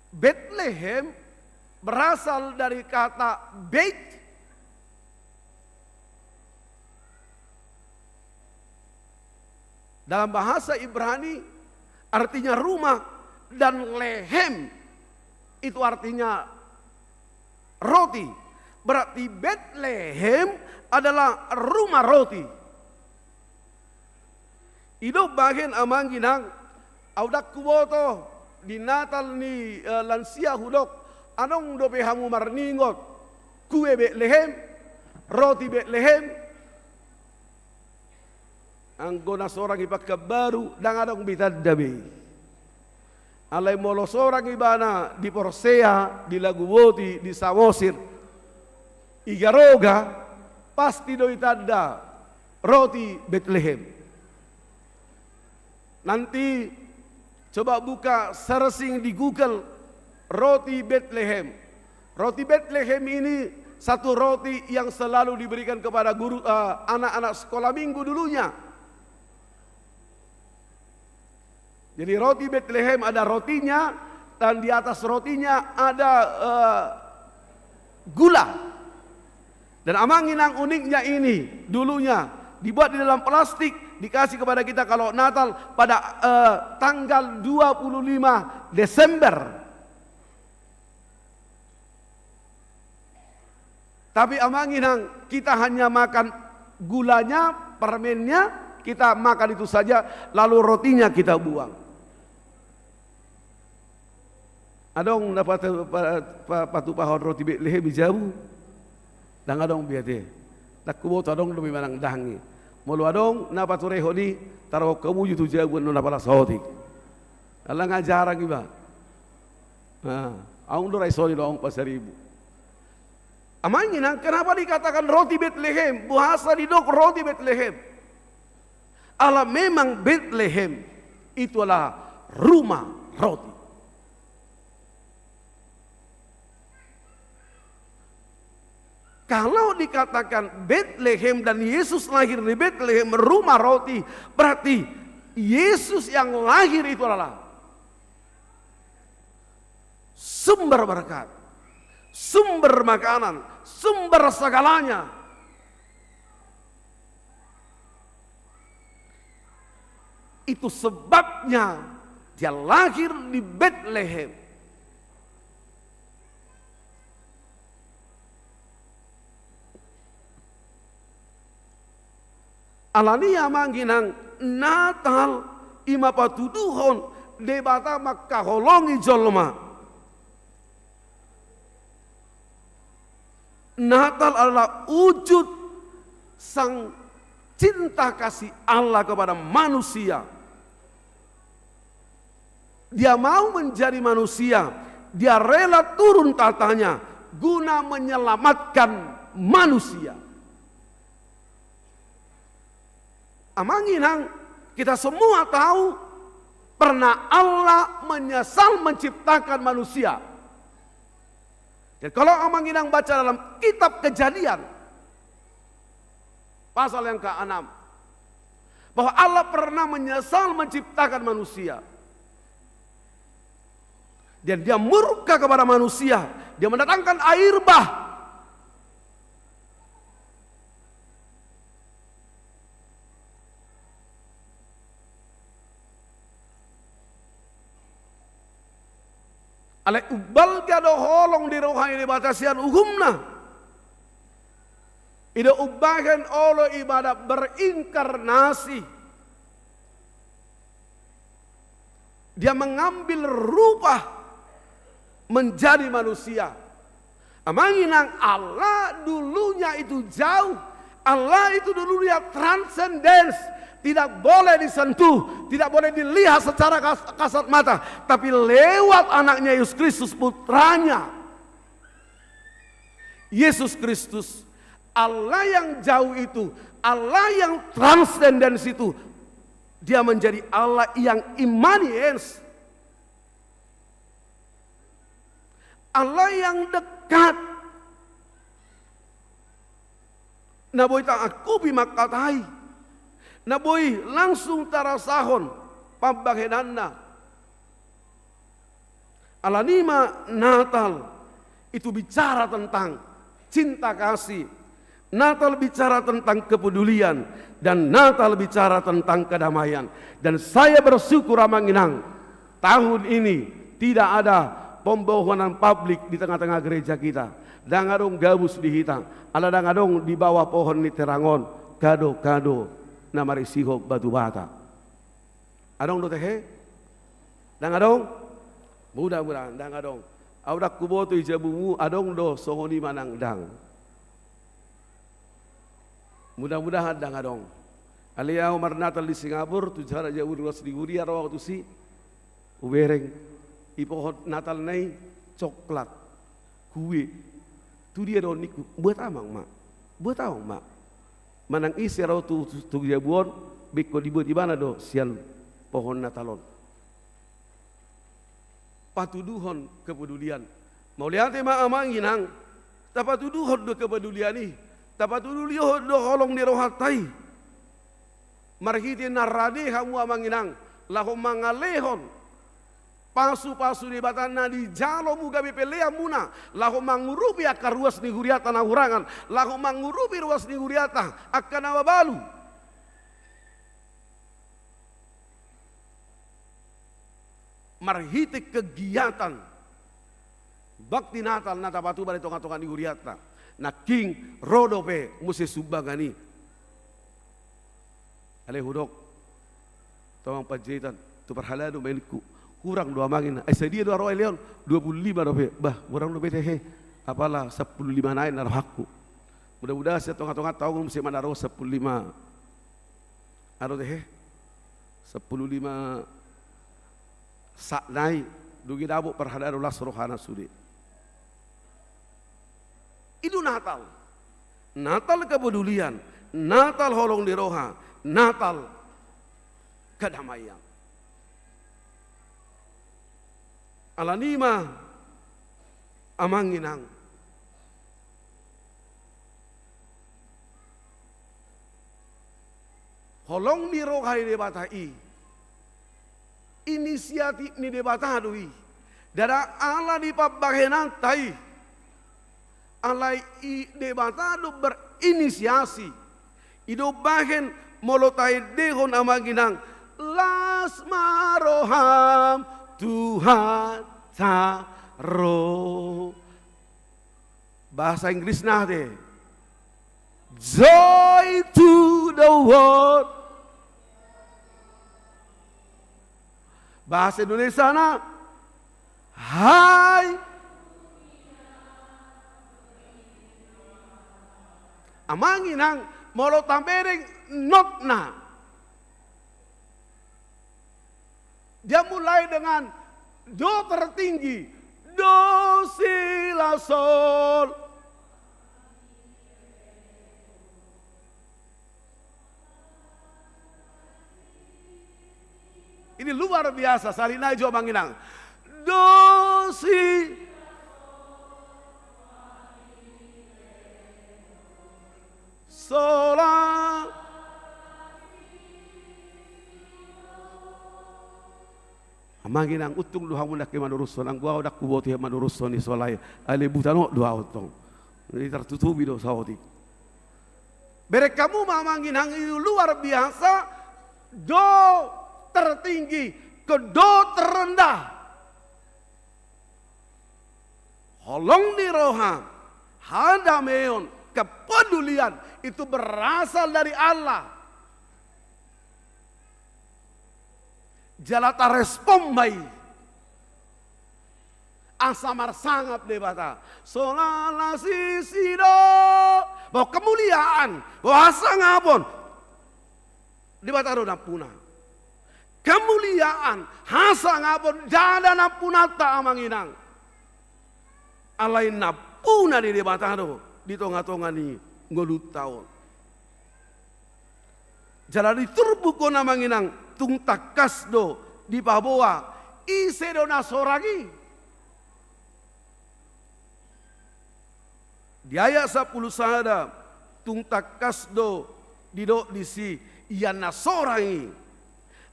Betlehem berasal dari kata Beit, dalam bahasa Ibrani artinya rumah, dan lehem itu artinya roti. Berarti Betlehem adalah rumah roti. I do bahen, amang inang, ahu ndang huboto di Natal ni, eh, lansia hudok, adong dope hamu marningot kue Betlehem, roti Betlehem? Anggo na sorang i Pekanbaru, ndang adong be tanda be. Alai molo sorang ibana di Porsea, di Laguboti, di Samosir, i Garoga, pasti do i tanda Roti Betlehem. Nanti coba buka searching di Google, roti Betlehem. Roti Betlehem ini satu roti yang selalu diberikan kepada guru, eh, anak-anak sekolah minggu dulunya. Jadi roti Betlehem ada rotinya, dan di atas rotinya ada, eh, gula. Dan amang inang, uniknya ini, dulunya dibuat di dalam plastik, dikasih kepada kita kalau Natal pada, eh, tanggal dua puluh lima Desember. Tapi amang inang, kita hanya makan gulanya, permennya, kita makan itu saja, lalu rotinya kita buang. Adong na patu-, pa-, pa-, patupahon roti Betlehem di jabu? Ndang adong be ate. Ndang huboto adong dope manang ndang i. Molo adong na paturehon i, taruhon hamu jo tu jabu annon na pala saotik. Ala nga jarang iba. Nah, aung do ra i songon i dohot Pasaribu. Amang inang, kenapa dikatakan roti Betlehem? Boasa didok roti Betlehem? Ala memang Betlehem itu adalah rumah roti. Kalau dikatakan Betlehem dan Yesus lahir di Betlehem, rumah roti, berarti Yesus yang lahir itu adalah sumber berkat, sumber makanan, sumber segalanya. Itu sebabnya dia lahir di Betlehem. Alani i amang inang, Natal i ma patuduhon Debata mangkaholongi jolma. Natal adalah wujud sang cinta kasih Allah kepada manusia. Dia mau menjadi manusia, dia rela turun tahtanya guna menyelamatkan manusia. Amang inang, kita semua tahu pernah Allah menyesal menciptakan manusia. Dan kalau amang inang baca dalam kitab Kejadian, pasal yang keenam, bahwa Allah pernah menyesal menciptakan manusia. Dan dia murka kepada manusia, dia mendatangkan air bah. Alai umbalga do holong ni roha ni Debata sian uhumna. I do umbahen olo ibana berinkarnasi. Dia mengambil rupa menjadi manusia. Amang inang, Allah dulunya itu jauh. Allah itu dulunya transcendence. Tidak boleh disentuh, tidak boleh dilihat secara kas-, kasat mata. Tapi lewat anaknya Yesus Kristus, putranya, Yesus Kristus, Allah yang jauh itu, Allah yang transcendence itu, dia menjadi Allah yang immanence. Allah yang dekat. Na boi taangkupi mangkatai. Na boi langsung tarasahon pambahenanna. Alani i ma Natal itu bicara tentang cinta kasih. Natal bicara tentang kepedulian. Dan Natal bicara tentang kedamaian. Dan saya bersyukur amang inang, tahun ini tidak ada pembohonan publik di tengah-tengah gereja kita. Ndang adong gabus di hita. Ala ndang adong di bawah pohon ni terang on kado-kado na marisihon batu bata. Adong do tehe? Ndang adong? Mudah-mudahan ndang adong. Au ndang huboto i jabumu adong do songon i manang ndang. Mudah-mudahan ndang adong. Alai au marnatal di Singapura, tu jara jabu ruas di huria ro au tusi. Hubereng i pohon Natalna i coklat, kue. Tu dia do ningku, buat amang ma. Buat amang ma. Manang ise ro tu, tu, tu jabu on, ingkon dibuat ibana do sian pohon Natal on. Patuduhon kepedulian. Mauliate ma amang inang, tapatuduhon do kepedulian i, tapatuduhon do holong ni rohanta i. Marhite na rade hamu amang inang, laho mangalehon pasupasu ni Debata na dijalomu gabe pelean muna, laho mangurupi angka ruas ni huriata na hurangan, laho mangurupi ruas ni huriata angka na mabalu. Marhite kegiatan bakti Natal na tapatupa di tongatonga ni huriata, nangkin ro dope muse sumbangan i. Alai hudok tu amang Panjaitan, tu parhalado ma ningku, hurang do amang inang. Ai sadia do na ro ale on? Dua pulu lima dope. Bah, hurang dope tehe. Apala sampulu lima nai na rohangku. Mudah-mudahan sian tongatonganta on muse ma na ro sampulu lima. Aro tehe? Sampulu lima sak nai, dung i dapot parhalado las rohana sude. I do Natal. Natal kepedulian, Natal holong ni roha, Natal kedamaian. Alani i ma amang inang, holong ni roha ni Debata i, inisiatif ni Debata do i. Ndada ala ni pambahenanta i. Alai i Debata do berinisiasi. I do bahen molo taendehon amang inang, las ma roham Tuhanta ro. Bahasa Inggrisna ate, joy to the world. Bahasa Indonesiana, hai. Amang inang, molo tabereng notna, dia mulai dengan do tertinggi, do si la sol. Ini luar biasa, sahali nai jo amang inang. Do si sol la. Amang inang, untung do hamu nangkin manurushon, anggo ahu ndang huboto hea manurushon i, soal ai, ai lembutan on do ahu tong. Jadi tartutupi do saotik. Bereng hamu ma amang inang, i luar biasa, do tertinggi ke do terendah. Holong ni roha, hadameon, kepedulian itu berasal dari Allah. Jala tarespon ma i asa marsangap Debata. Sola las isi do. Bahwa kemuliaan, bahwa hasangapon, Debata do nampuna. Kemuliaan, hasangapon, ndada nampunanta amang inang. Alai nampuna ni Debata do di tongatonga ni ngolunta on. Jala di turpuk on amang inang, tung tangkas do dipaboa ise do na sorang i. Di ayat sampulu sada, tung tangkas do didok disi, ia na sorang i.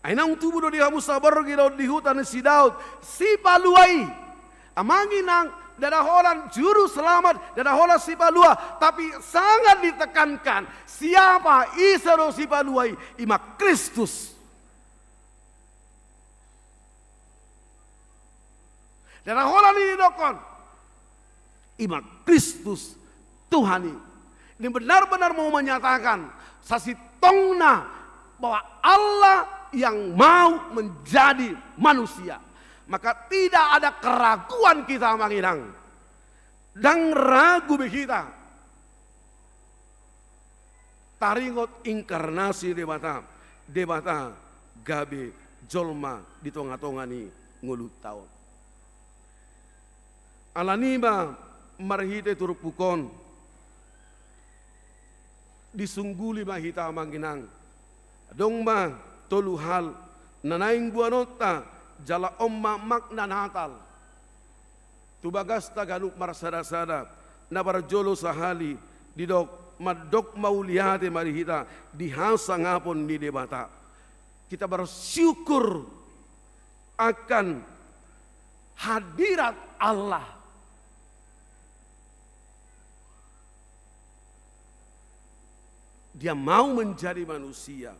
Ai naung tubu do di hamu saborngin on di huta ni si Daud, Sipalua i. Amang inang, ndada holan juru selamat, ndada holan Sipalua, tapi sangat ditekankan, siapa, ise do Sipalua i? I ma Kristus. Ndada holan i didokkon, i ma Kristus Tuhan i. Ini benar-benar mau menyatakan sasintongna bahwa Allah yang mau menjadi manusia. Maka tidak ada keraguan kita, amang inang. Ndang ragu be hita taringot inkarnasi Debata, Debata gabe jolma di tongatonga ni ngolunta on. Alani i ma marhite turpuk on, Disungguli ma hita, amang inang. Adong ma tolu hal na naeng boanonta, jala on ma makna Natal. Tu bagasta ganup marsadasada, na parjolo sahali didok, mandok mauliate ma di hita di hasangapon ni Debata. Kita bersyukur akan hadirat Allah. Dia mau menjadi manusia.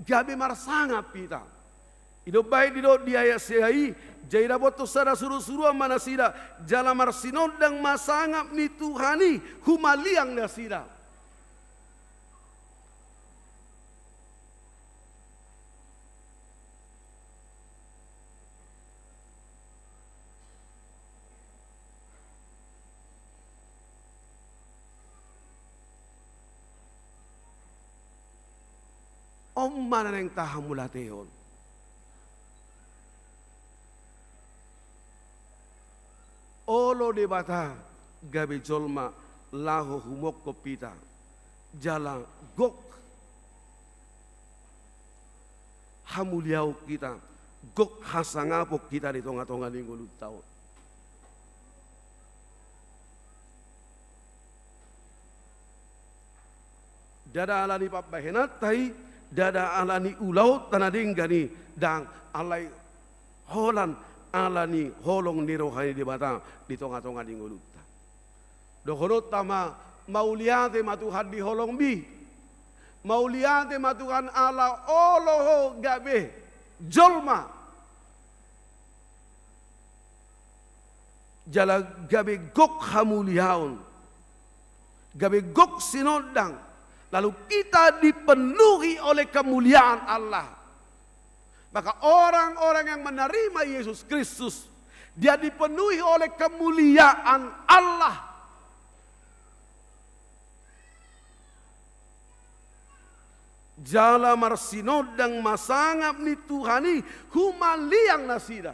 Gabe marsangap hita. I do umbahen didok di ayat sia i, jadi dapothon sada surusuruan ma nasida, jala marsinondang ma sangap ni Tuhan i humaliang nasida. On ma na naeng tahamauliatehon. Olo Debata gabe jolma laho humongkop hita, jala gok hamuliaon hita, gok hasangapon hita di tongatonga ni ngolunta on. Ndada ala ni pambahenanta i, ndada ala ni ulaonta na denggan i, ndang, alai holan ala ni holong ni roha ni Debata di tongatonga ni ngolunta. Dohononta ma, mauliate ma Tuhan di holongmi. Mauliate ma Tuhan ala olo ho gabe jolma. Jala gabe gok hamuliaon, gabe gok sinondang, lalu kita dipenuhi oleh kemuliaan Allah. Maka orang-orang yang menerima Yesus Kristus, dia dipenuhi oleh kemuliaan Allah. Jala marsinondang ma sangap ni Tuhan i humaliang nasida.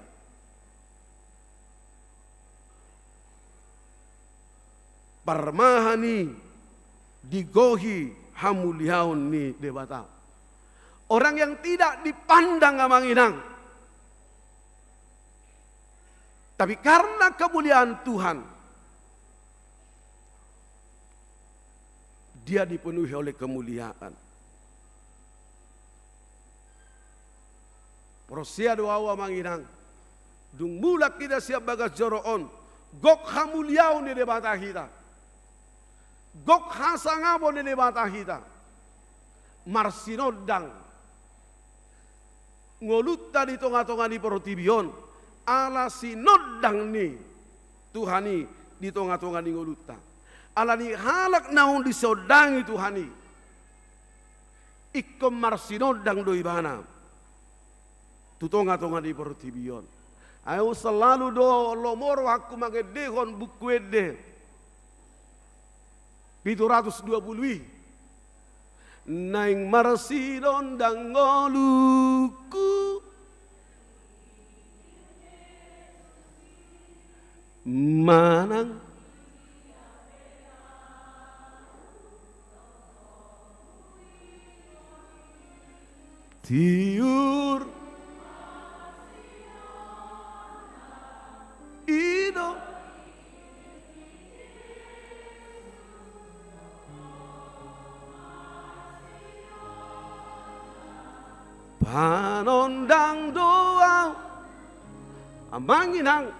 Parmahan i digohi hamuliaon ni Debata. Orang yang tidak dipandang, amang inang. Tapi karena kemuliaan Tuhan, dia dipenuhi oleh kemuliaan. Porsea do ahu, amang inang, dung mulak hita sian bagas joro on, gok hamuliaon ni Debata hita. Gok hasangapon ni Debata hita. Marsinondang ngolunta di tongatonga ni portibi on, ala sinondang ni Tuhan i di tongatonga ni ngolunta. Ala ni halak naung disinondangi Tuhan i, ingkon marsinondang do ibana tu tongatonga ni portibi on. Ahu selalu do lomo rohangku mangendehon Buku Ende pitu ratus dua pulu i. Naeng marsinondang ngolungku manang tiur. I do. Panondang do ahu. Amang inang,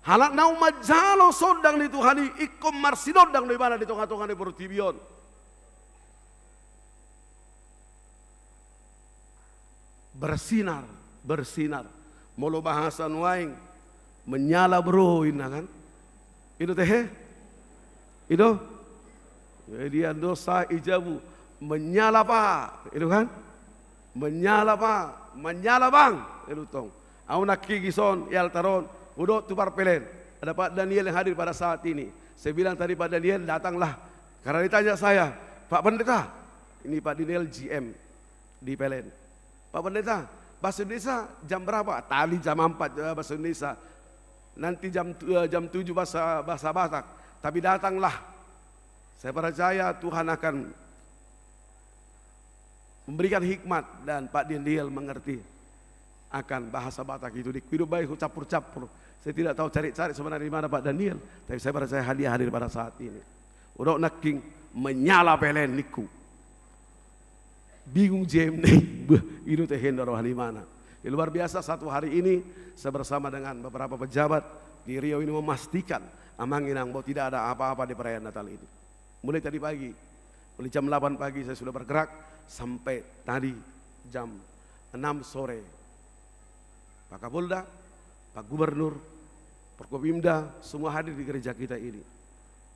halak naung manjalo sondang ni Tuhan i, ingkon marsinondang do ibana di tongatonga ni portibi on. Bersinar, bersinar. Molo bahasa nuaeng, menyala bro, inna kan. I do tehe? I do? Jadi ando sa i jabu, menyala pa, i do kan? Menyala pa, menyala bang, i do tong. Ahu nangkin dison, i altar on, hudok tu parpelen. Ada Pak Daniel yang hadir pada saat ini. Saya bilang tadi, "Pak Daniel, datanglah." Karena ditanya saya, "Pak Pendeta," ini Pak Daniel G M di P L N. "Pak Pendeta, bahasa Indonesia jam berapa?" Tadi jam empat, eh, bahasa Indonesia. Nanti jam tu-, eh, jam tujuh bahasa, bahasa Batak. Tapi datanglah. Saya percaya Tuhan akan memberikan hikmat dan Pak Daniel mengerti akan bahasa Batak itu. Di hidup baik campur-campur. Saya tidak tahu cari-cari sebenarnya di mana Pak Daniel, tapi saya percaya dia hadir pada saat ini. Udah nangkin menyala pelen ningku. Bingung jemne. Bah, itu teh henda roha di mana. Ya, luar biasa, satu hari ini saya bersama dengan beberapa pejabat di Riau ini memastikan, Amang Inang, bahwa tidak ada apa-apa di perayaan Natal ini. Mulai tadi pagi, mulai jam delapan pagi saya sudah bergerak sampai tadi jam enam sore. Pak Kapolda, Pak Gubernur, Forkopimda, semua hadir di gereja kita ini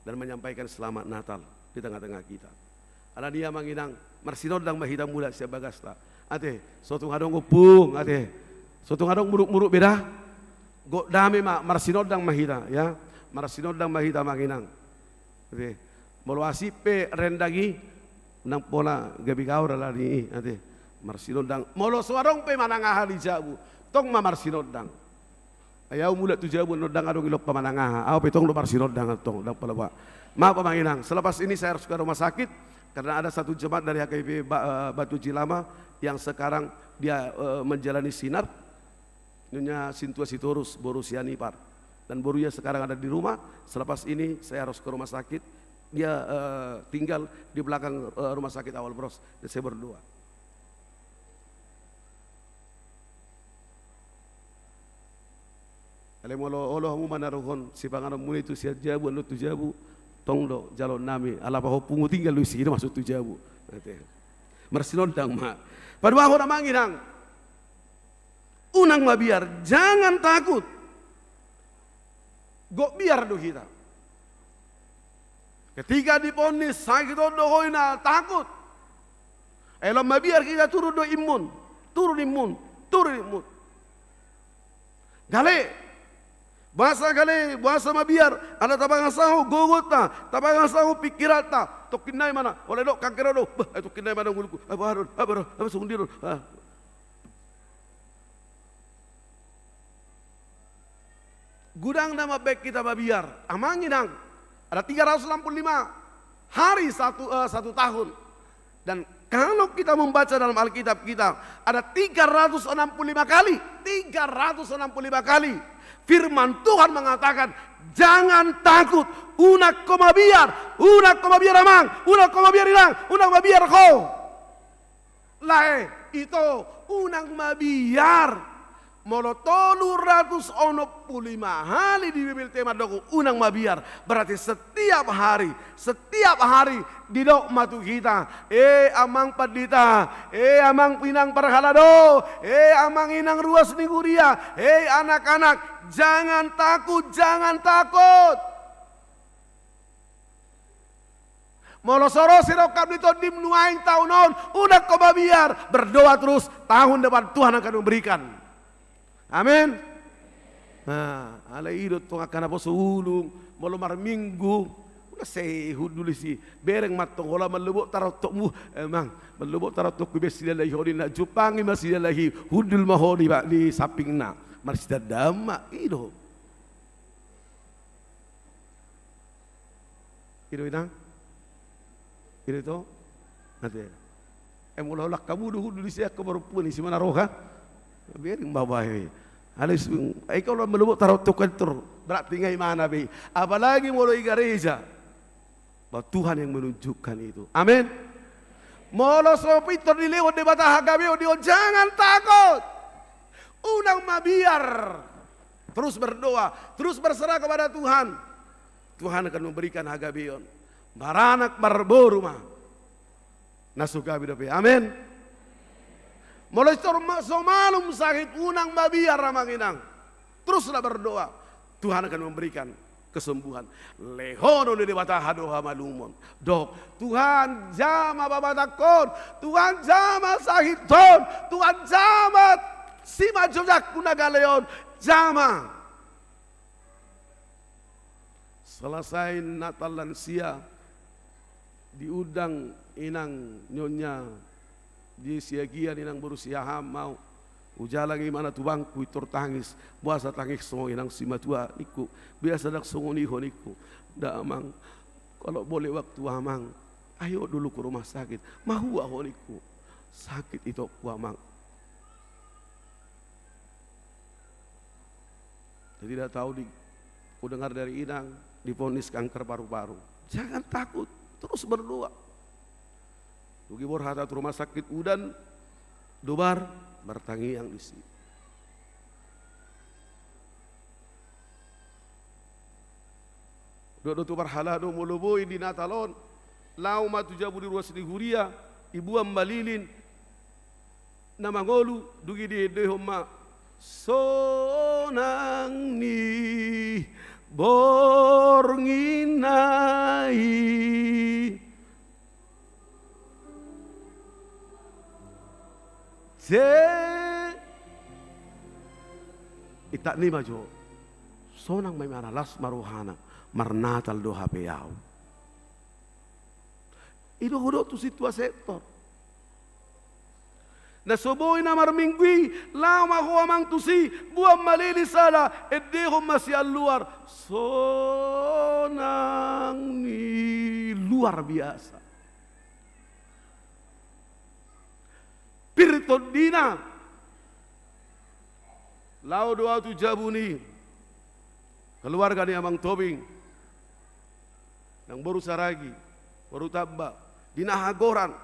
dan menyampaikan selamat Natal di tengah-tengah kita. Alani i, Amang Inang, marsinondang ma hita mulak sian bagasta. Ate, so tung adong ompung, ate. So tung adong muruk-muruk be da. Gok dame ma, marsinondang ma hita, ya. Marsinondang ma hita, Amang Inang. Ate. Molo asip pe rendang i, unang pola gabe gaor alani i, ate. Marsinondang. Molo so adong pe manang aha di jabu, tong ma marsinondang. Ai ahu mulak tu jabu, ndang adong i lompa manang aha. Ahu pe tong do marsinondang tong, ndang pola ba. Maaf, Amang Inang, selepas ini saya harus ke rumah sakit karena ada satu jemaat dari H K I P Ba-, eh, Batu Cilama yang sekarang dia, eh, menjalani sinar. Nyonya Sintua Sitorus, boru Sianipar. Dan borunya sekarang ada di rumah. Selepas ini saya harus ke rumah sakit. Dia, eh, tinggal di belakang, eh, rumah sakit Awal Bros. Dan saya berdoa. Alai molo olo hamu manaruhon sipanganonmuna i tu sian jabu, annon tu jabu, tong do jaloonnami. Ala pahompumu tinggal do disi, masuk tu jabu. Marsinondang ma. Paduahon, Amang Inang. Unang mabiar, jangan takut. Gok biar do hita. Ketika diponis sakit on do ho inna, takut. Ai unang mabiar hita, turun do immun. Turun immun. Turun immun. Gale. Boasa gale, boasa mabiar? Ala tapangasahon gogonta, tapangasahon pingkiranta. Tongkin nai ma na, olo didok kanker do. Bah, ai tongkin nai ma na ngolungku. Ai boha do on, ai boha do on, ai songon dia do on. Ah. Godang na mambahen hita mabiar, Amang Inang. Ada tiga ratus enam puluh lima hari satu, eh, satu tahun. Dan kalau kita membaca dalam Alkitab kita, ada tiga ratus enam puluh lima kali, tiga ratus enam puluh lima kali firman Tuhan mengatakan, "Jangan takut, unang ho mabiar, unang ho mabiar Amang, unang ho mabiar Inang, unang mabiar ho." Lae, ito, unang mabiar. Molo tolu ratus onom pulu lima hali di Bibelta i mandok unang mabiar, berarti setiap hari, setiap hari didok ma tu hita, "E Amang Pandita, e Amang Inang Parhalado, e Amang Inang ruas ni huria, e anak-anak, jangan takut, jangan takut." Molo so ro sirongkap ni tondim nuaeng taon on, unang ho mabiar, berdoa terus, tahun depan Tuhan akan memberikan. Amin. Nah, alai i do tong angka naposo ulung, molo marminggu, unang sai hundul disi, bereng ma tong holan mallobot tarontokmu, Amang, mallobot tarontokku, ibaen sidalahi ho ninna, jumpangi ma sidalahi, hundul ma ho di, di sampingna, marsidandaan ma, i do. I do, Inang? I do, ito? Ate. E, molo holan hamu do hundul disi angka parompuan i, isi ma na roha. Bereng ma bae. Alai, ai holan mallobot tarontokku, berarti nga imana be. Apalagi molo i gareja. Bahwa Tuhan yang menunjukkan itu. Amin. Molo so pintor dilehon Debata hagabeon di ho, jangan takut. Unang mabiar. Terus berdoa, terus berserah kepada Tuhan. Tuhan akan memberikan hagabeon. Maranak marboru ma na so gabe dope. Amin. Molo so ma-, so malum sahit, unang mabiar, Amang Inang. Teruslah berdoa. Tuhan akan memberikan kesembuhan. Lehonon ni Debata hamalumon. Dok, Tuhan, jama babatangkon. Tuhan, jama sahitkon. Tuhan, jama simanjujangku na gale on. Jama. Selesai Natal lansia, diundang Inang Nyonya di Siagian, Inang boru Siahaan, mau Hujalang imana tu bangku, pintor tangis. Boasa tangis ho inang simatua, ningku. Biasa ndang songon i ho, ningku. Nda, amang. Kalau boleh waktu amang, ayo dulu ke rumah sakit. Mahua ho, ningku. Sakit itokku, amang. Jadi, nda tahu di, kudengar dari inang, divonis kanker paru-paru. Jangan takut, terus berdoa. Dung i borhat tu rumah sakit, udan, dobar, martangiang disi. Dok, dok, tu parhalado, molo boi di Natal on, laho ma tu jabu ni ruas ni huria, diboan ma lilin, na mangolu, dung i diendehon ma, sonang ni borngin na i. Je-, itak ni ma jo. Sonang ma imana, las ma rohana, marnatal do hape au. I do hudok tusi tua sektor. Na so boi na marminggu i, laho ma ho amang tusi, boan ma lilin sada, endehon ma sian luar. Sonang ni luar biasa. Pir tondina. Laho do au tu jabu ni keluarga ni Amang Tobing, nang boru Saragi, boru Tamba, di Nahagoran.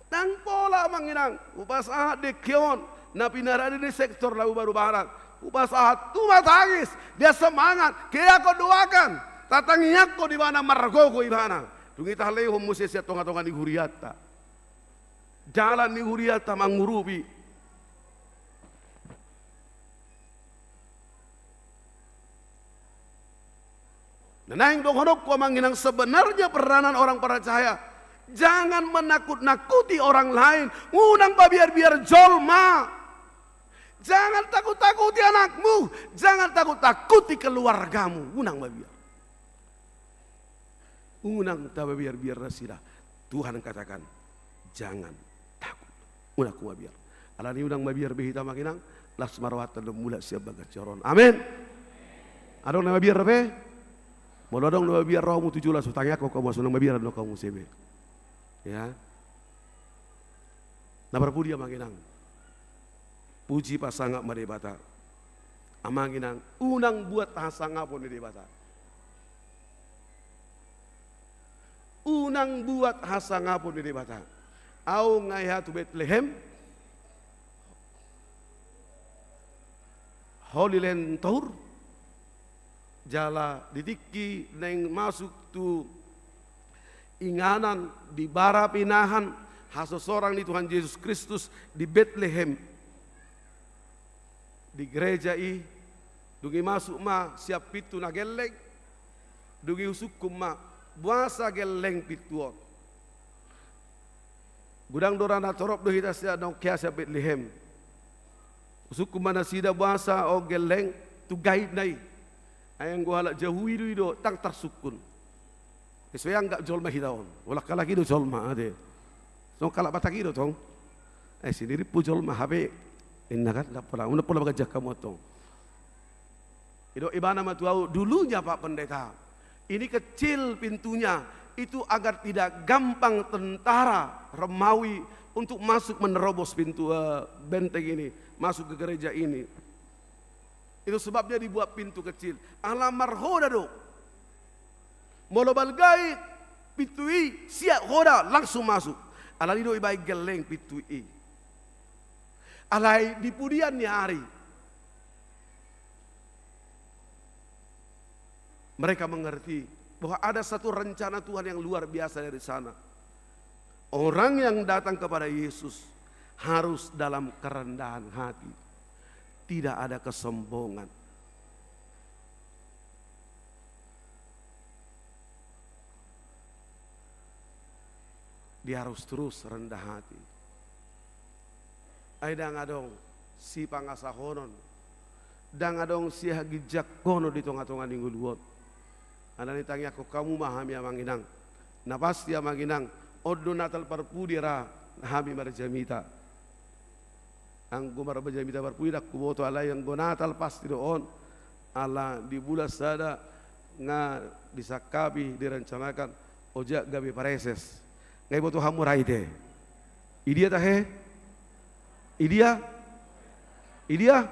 Ndang pola, amang inang, hupasahat dengke on, na pinarade ni sektor laho baru barang. Hupasahat, tumatangis, dia semangat, keakon doakan, tatangiangkon ibana, margogo ibana. Dung i talehon muse sian tonga-tonga ni hurianta. Dalan ni hurianta mangurupi. Na naeng dohononku, amang inang, sebenarnya peranan orang percaya, jangan menakut-nakuti orang lain, unang mabiar-biar jolma. Jangan takut-takuti anakmu, jangan takut-takuti keluargamu, unang mabiar. Unang tamabiar-biar nasida. Tuhan katakan, jangan takut. Unang humabiar. Alani unang mabiar be hita, amang inang, las ma rohanta dohot mulak sian bagas joro on. Amin. Adong na mabiar dope? Molo adong na mabiar rohamu tu jolo, so tangiangkon hamu, so unang mabiar do hamu muse be. Ya. Na parpudi, amang inang. Puji pasangap ma Debata. Amang inang, unang buat hasangapon ni Debata. Unang buat hasangapon ni Debata. Au nga i tu Betlehem, Holy Land Tour, jala di tingki naeng masuk tu inganan di bara pinahan hasosorang ni Tuhan Jesus Kristus di Betlehem. Di gereja i, dung i masuk ma sian pintu na gelleng, dung i husungkun ma, boasa gelleng pintu on. Godang do ra na torop do hita sian naung hea sian Betlehem. Husungkun ma nasida boasa on gelleng, tu gaitna i. Ai anggo halak Jahudi do i do, ndang tarsungkun. Sesuai anggap jolma hita on. Holan halak i do jolma, ate. Songon halak Batak i do tong. Eh, sendiri pu jolma, hape. Inna kan, ndang pola, ndang pola bagas jangka muat tong. Didok ibana ma tu au, dulunya, Pak Pendeta, ini kecil pintunya, itu agar tidak gampang tentara Romawi untuk masuk menerobos pintu, eh, benteng ini, masuk ke gereja ini. Itu sebabnya dibuat pintu kecil. Ala marhoda do. Molo balga i pintu i, siat hoda, langsung masuk. Alani do dibaen gelleng pintu i. Alai di pudian ni ari, mereka mengerti bahwa ada satu rencana Tuhan yang luar biasa dari sana. Orang yang datang kepada Yesus harus dalam kerendahan hati. Tidak ada kesombongan. Dia harus terus rendah hati. Ai ndang adong sipangasahonon, ndang adong sihaginjangkonon di tonga-tonga ni ngolu on. Alani i tangiangkon hamu ma hami, amang inang. Na pasti, amang inang, on do Natal parpudi ra hami marjamita. Anggo marbajamita parpudi ndang huboto, alai anggo Natal pasti do on. Ala di bulan sada nga disangkapi, direncanakan, ojak gabe pareses. Nga diboto hamu ra ite? Idia tahe? Idia? Idia?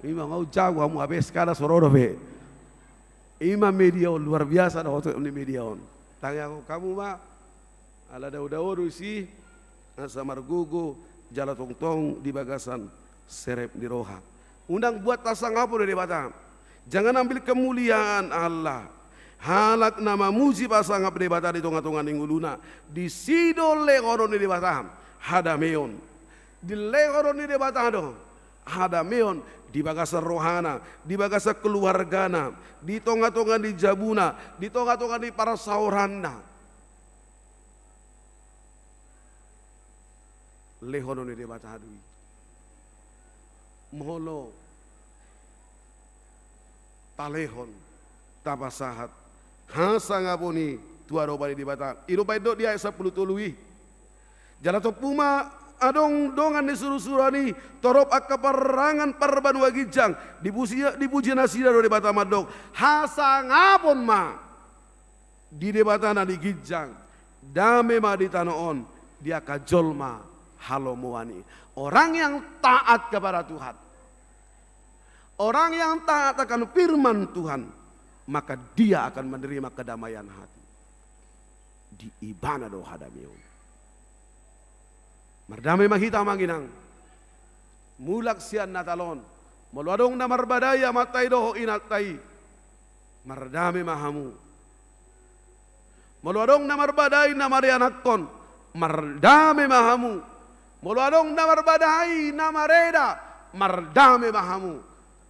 Ima nga jago hamu, abes kada soro dope. Ima media on luar biasa, dohot ni media on. Tangiangkon hamu ma, ala dao-dao do isi, asa margogo, jala tongtong di bagasan serep ni roha. Unang buat hasangapon do Debata. Jangan ambil kemuliaan Allah. Halak na mamuji pasangap Debata di tonga-tonga ni ngoluna. Disi do lehonon ni Debata hadameon. Dilehonon ni Debata do hadameon di bagasan rohana, di bagasan keluargana, di tonga-tonga ni jabuna, di tonga-tonga ni parsaoranna. Lehonon ni Debata do i. Molo talehon, tapasahat hasangapon i tu adopan ni Debata. I do paidok di ayat sampulu tolu i. Jala tompu ma adong dongan ni surusuruan i, torop angka parangan parbanua ginjang, dipuji, dipuji nasida do Debata mandok, hasangapon ma di Debata na di ginjang, dame ma di tano on di angka jolma halomoan i. Orang yang taat kepada Tuhan, orang yang taat akan firman Tuhan, maka dia akan menerima kedamaian hati. Di ibana do hadameon. Mardame ma hita, amang inang. Mulak sian Natal on, molo adong na marbadai amanta i dohot inanta i, mardame ma hamu. Molo adong na marbadai na marianakhon, mardame ma hamu. Molo adong na marbadai na mareda, mardame ma hamu.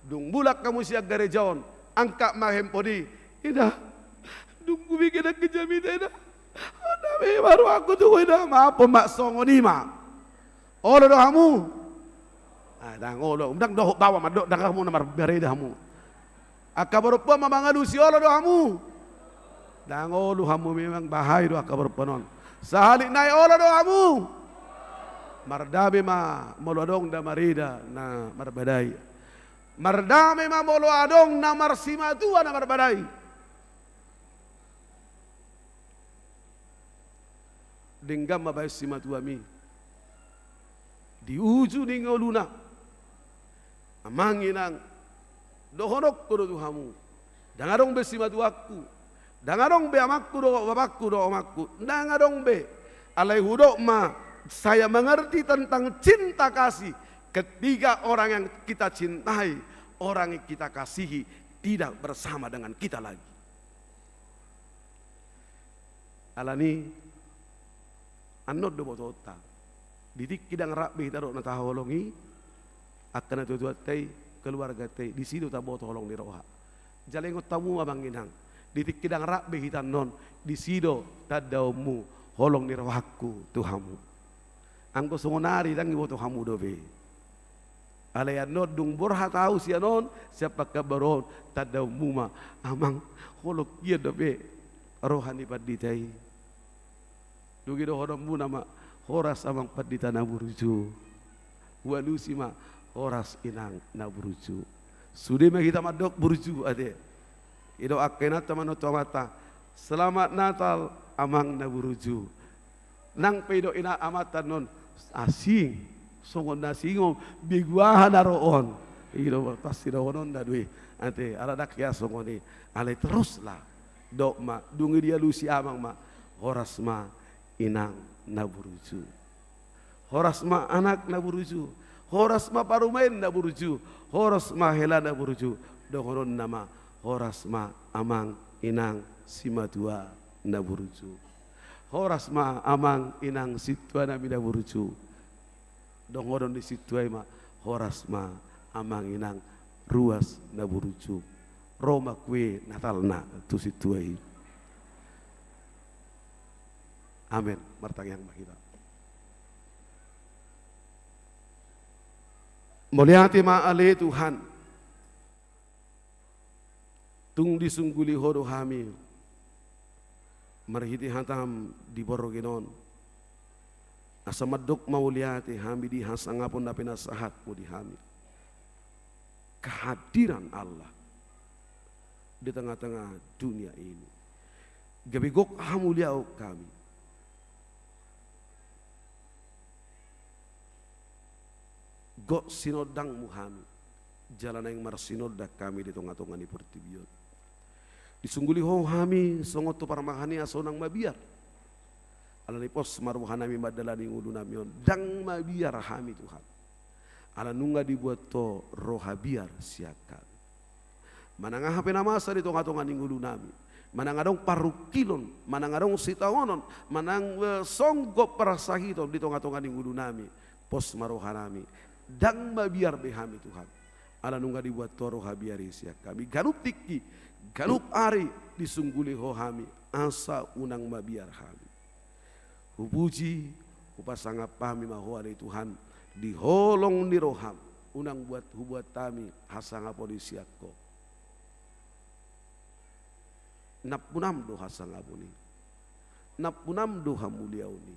Dung mulak hamu sian gareja on, angkat ma handphone i. Inang, dung hubege nangkin jamita, inang. Dame ma rohangku tu ho, inang. Maaf, ma songon i ma. Olo do hamu? Ah, ndang olo. Ndang dohot baoa mandok, ndang hamu na mar-, mareda hamu. Angka parompuan ma mangalusi, olo do hamu? Ndang olo hamu, memang bahaya do angka parompuan on. Sahali nai, olo do hamu? Mardame ma molo adong na mareda na marbadai. Mardame ma molo adong na marsimatua na marbadai. Denggan ma bahen simatuami di uju ni ngoluna. Amang inang, dohononku do tu hamu, ndang adong be simatuangku, ndang adong be amangku dohot bapangku dohot omakku, ndang adong be. Alai hudok ma, saya mengerti tentang cinta kasih ketika orang yang kita cintai, orang yang kita kasihi tidak bersama dengan kita lagi. Alani, annon do botoonta. Di tingki ndang rap be hita dohot na tahaholongi, angka natuatuanta i, keluarganta i, disi do taboto holong ni roha. Jala ingot hamu ma, amang inang, di tingki ndang rap be hita annon, disi do tandaonmu holong ni rohangku tu hamu. Anggo songon ari ndang diboto hamu dope. Alai annon dung borhat ahu sian on, sian Pekanbaru on, tandaonmu ma, amang, holong hian dope roha ni pandita i. Dung i dohononmuna ma, horas amang pandita na burju. Hualusi ma, horas inang na burju. Sude ma hita mandok burju ate. I do angka inanta mandok tu amanta, selamat Natal amang na burju. Nang pe i do ina amanta annon, asing, songon na asing on, begu aha na ro on. I do pasti dohononna do i. Ate, ala ndang hea songon i. Alai torus lah. Dok ma, dung i dialusi amang ma, horas ma inang na burju. Horas ma anak na burju. Horas ma parumaen na burju. Horas ma hela na burju. Dohononna ma, horas ma amang inang simatua na burju. Horas ma amang inang sintua nami na burju. Dohonon ni sintua i ma, horas ma amang inang ruas na burju. Ro ma kue Natalna tu sintua i. Amen. Martangiang ma hita. Mauliate ma ale Tuhan. Tung disungguli Ho do hami marhite hataM di borngin on. Asa mandok mauliate hami di hasangapon na pinasahatmu di hami. Kehadiran Allah di tengah-tengah dunia ini. Gabe gok hamuliaon hami. Gok sinondangmu hami. Jala naeng marsinondang hami di tonga-tonga ni portibi on. Disungguli ho hami songon tu parmahan i asa unang mabiar. Alani pos ma rohanami mandalani ngolunami on. Ndang mabiar hami Tuhan. Ala nunga dibuat ho roha biar sian hami. Manang aha pe na masa di tonga-tonga ni ngolunami. Manang adong parungkilon, manang adong sitaonon, manang, eh, songgop parsahiton di tonga-tonga ni ngolunami. Pos ma rohanami. Ndang mabiar be hami Tuhan. Ala nunga dibuat ho roha biar i sian hami. Ganup tingki, ganup ari disungguli ho hami. Asa unang mabiar hami. Hupuji, hupasangap hami ma ho ale Tuhan, di holong ni roham, unang buat hubuat hami hasangapon i sian ho. Nampunam do hasangapon i. Nampunam do hamuliaon i.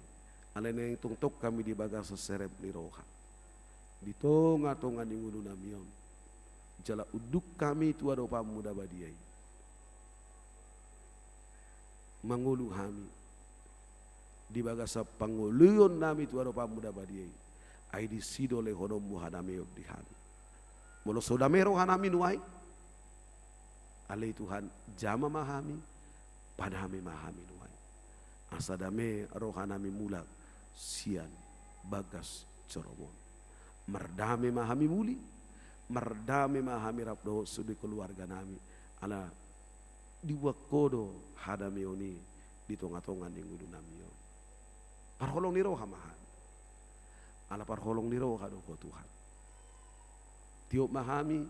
Alai naeng tongtong hami di bagasan serep ni roha. Di tonga-tonga ni ngolunami on. Jala unduk hami tu adopanmu na badia i. Mangolu hami. Di bagasan pangoluhon nami tu adopanmu na badia i. Ai disi do lehononmu hadameon di hami. Molo so dame rohanami nuaeng. Ale Tuhan, jama ma hami, padame ma hami nuaeng. Asa dame rohanami mulak sian bagas jorom on. Mardame ma hami muli, mardame ma hami rap dohot sude keluarganami. Ala dibuat ho do hadameon i di tonga-tonga ni ngolunami on. Parholong ni roha ma hami. Ala parholong ni roha do ho Tuhan. Tiop ma hami,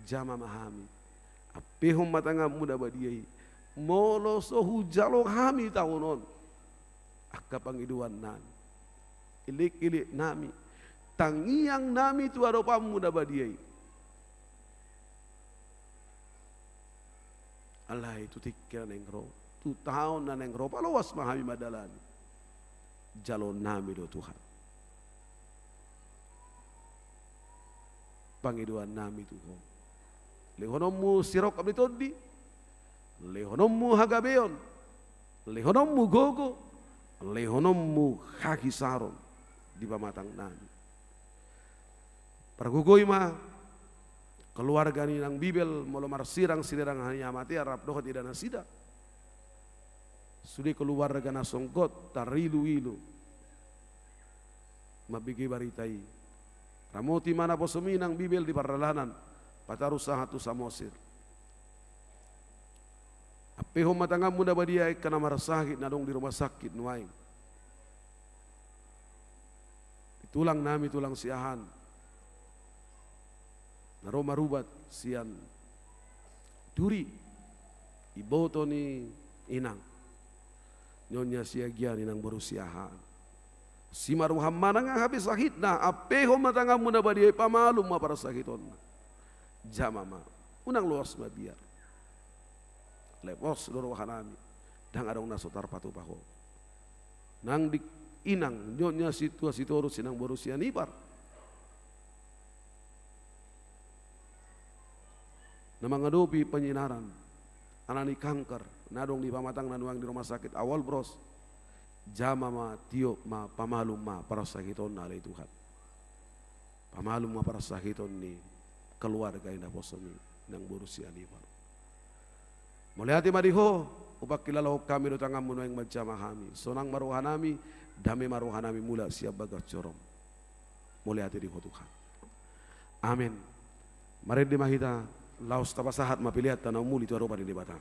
jama ma hami. Ampehon ma tanganmu na badia i. Molo so hujalo hami taon on. Angka pangidoannami. Elek-eleknami. Tangiangnami tu adopanmu na badia i. Alai tu tingki na naeng ro, tu taon na naeng ro, paloas ma hami mandalani. Jaloonnami do Tuhan. Pangidoannami tu ho. Lehononmu sirongkap ni tondi. Lehononmu hagabeon. Lehononmu gogo. Lehononmu hahisaron. Di pamatangnami. Pargogoi ma keluarga ni nang Bibel molo marsirang siderangan ni amatean rap dohot idanasida. Sude keluarga na songgot tarilu-ilu. Mambege barita i. Ramoti ma naposomi nang Bibel di pardalanan. Pataru sahat tu Samosir. Ampehon ma tanganmu na badia angka na marsahit na adong di rumah sakit nuaeng. Tulangnami tulang Siahaan. Na ro marubat sian Duri. Iboto ni inang. Nyonya Siagian inang boru Siahaan. Simaruham manang aha pe sahitna, ampehon ma tanganmu na badia i pamalum ma parsahitonna. Jama ma. Unang loas mabiar. Lepos do rohanami. Ndang adong na so tarpatupa ho. Nang di inang, nyonya si tua si toru si nang boru sian ipar. Na mangadopi penyinaran. Alani kanker. Na adong di pamatangna nuaeng di rumah sakit awal bros. Jama ma, tiop ma, pamalum ma parsahitonna ale Tuhan. Pamalum ma parsahiton ni keluarga i naposomi nang boru sian ipar. Mauliate ma di ho, hupangkilalahon hami do tanganmu nuaeng manjama hami. Sonang ma rohanami, dame ma rohanami mulak sian bagas jorom. Mauliate di ho Tuhan. Amen. Marende ma hita, laos tapasahat ma peleanta na umuli tu adopan ni Debata.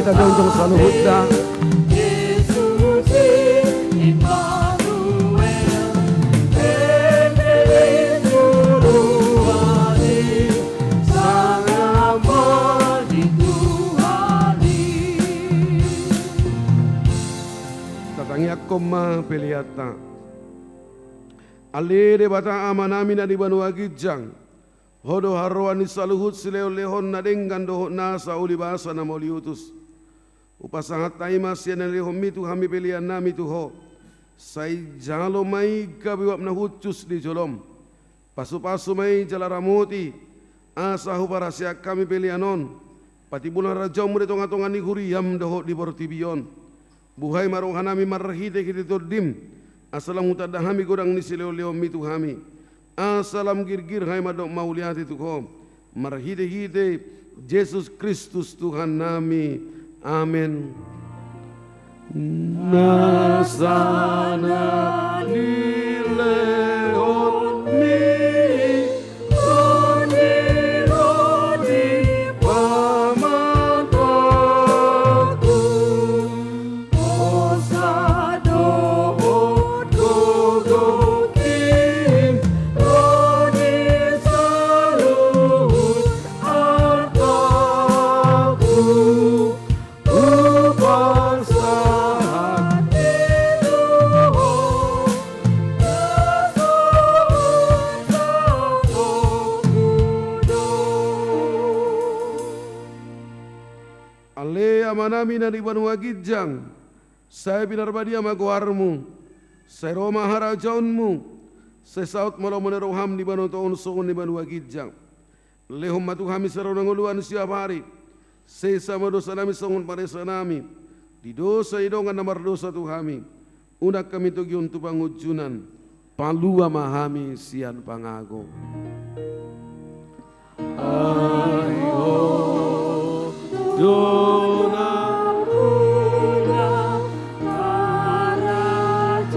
Tadong tong saluhutna. Jesus Immanuel, Emmanuel, Tuhan i, Sang Ama ni Tuhan i. Tatangianghon ma peleanta. Ale Debata Amanami na di banua ginjang, Ho do haroroan ni saluhut silehonlehon na denggan dohot nasa uli basa na mauliutus. Hupasahat hami ma sian na nilehonmi tu hami peleannami tu Ho. Sai jalo ma i gabe uap na hushus di jolom. Pasupasu ma i jala ramoti, asa huparhaseang hami pelean on patimbulhon harajaonmu di tongatonga ni huriam dohot di portibi on. Buhai ma rohanami marhitehite Tondim, asa lam hutanda hami godang ni silehonlehonmi tu hami, asa lam girgir hami mandok mauliate tu Ho, marhitehite Jesus Kristus Tuhannami. Amen. Nasa na nilehonmi, Tondim, Tondim pamatangku, hosa dohot gogongki, ro di saluhut artangku. Hupasahat i tu Ho, ale Amanami na di banua ginjang, sai pinarbadia ma goarmu, sai ro ma harajaonmu, sai saut ma lomo ni roham di banua tonga on songon na di banua ginjang. Lehon ma tu hami sadari on hangoluan siapari. Sesa ma dosanami songon panesanami di dosa ni dongan na mardosa tu hami. Unang hami togihon tu pangunjunan. Palua ma hami sian pangago. Ai Ho do nampuna harajaon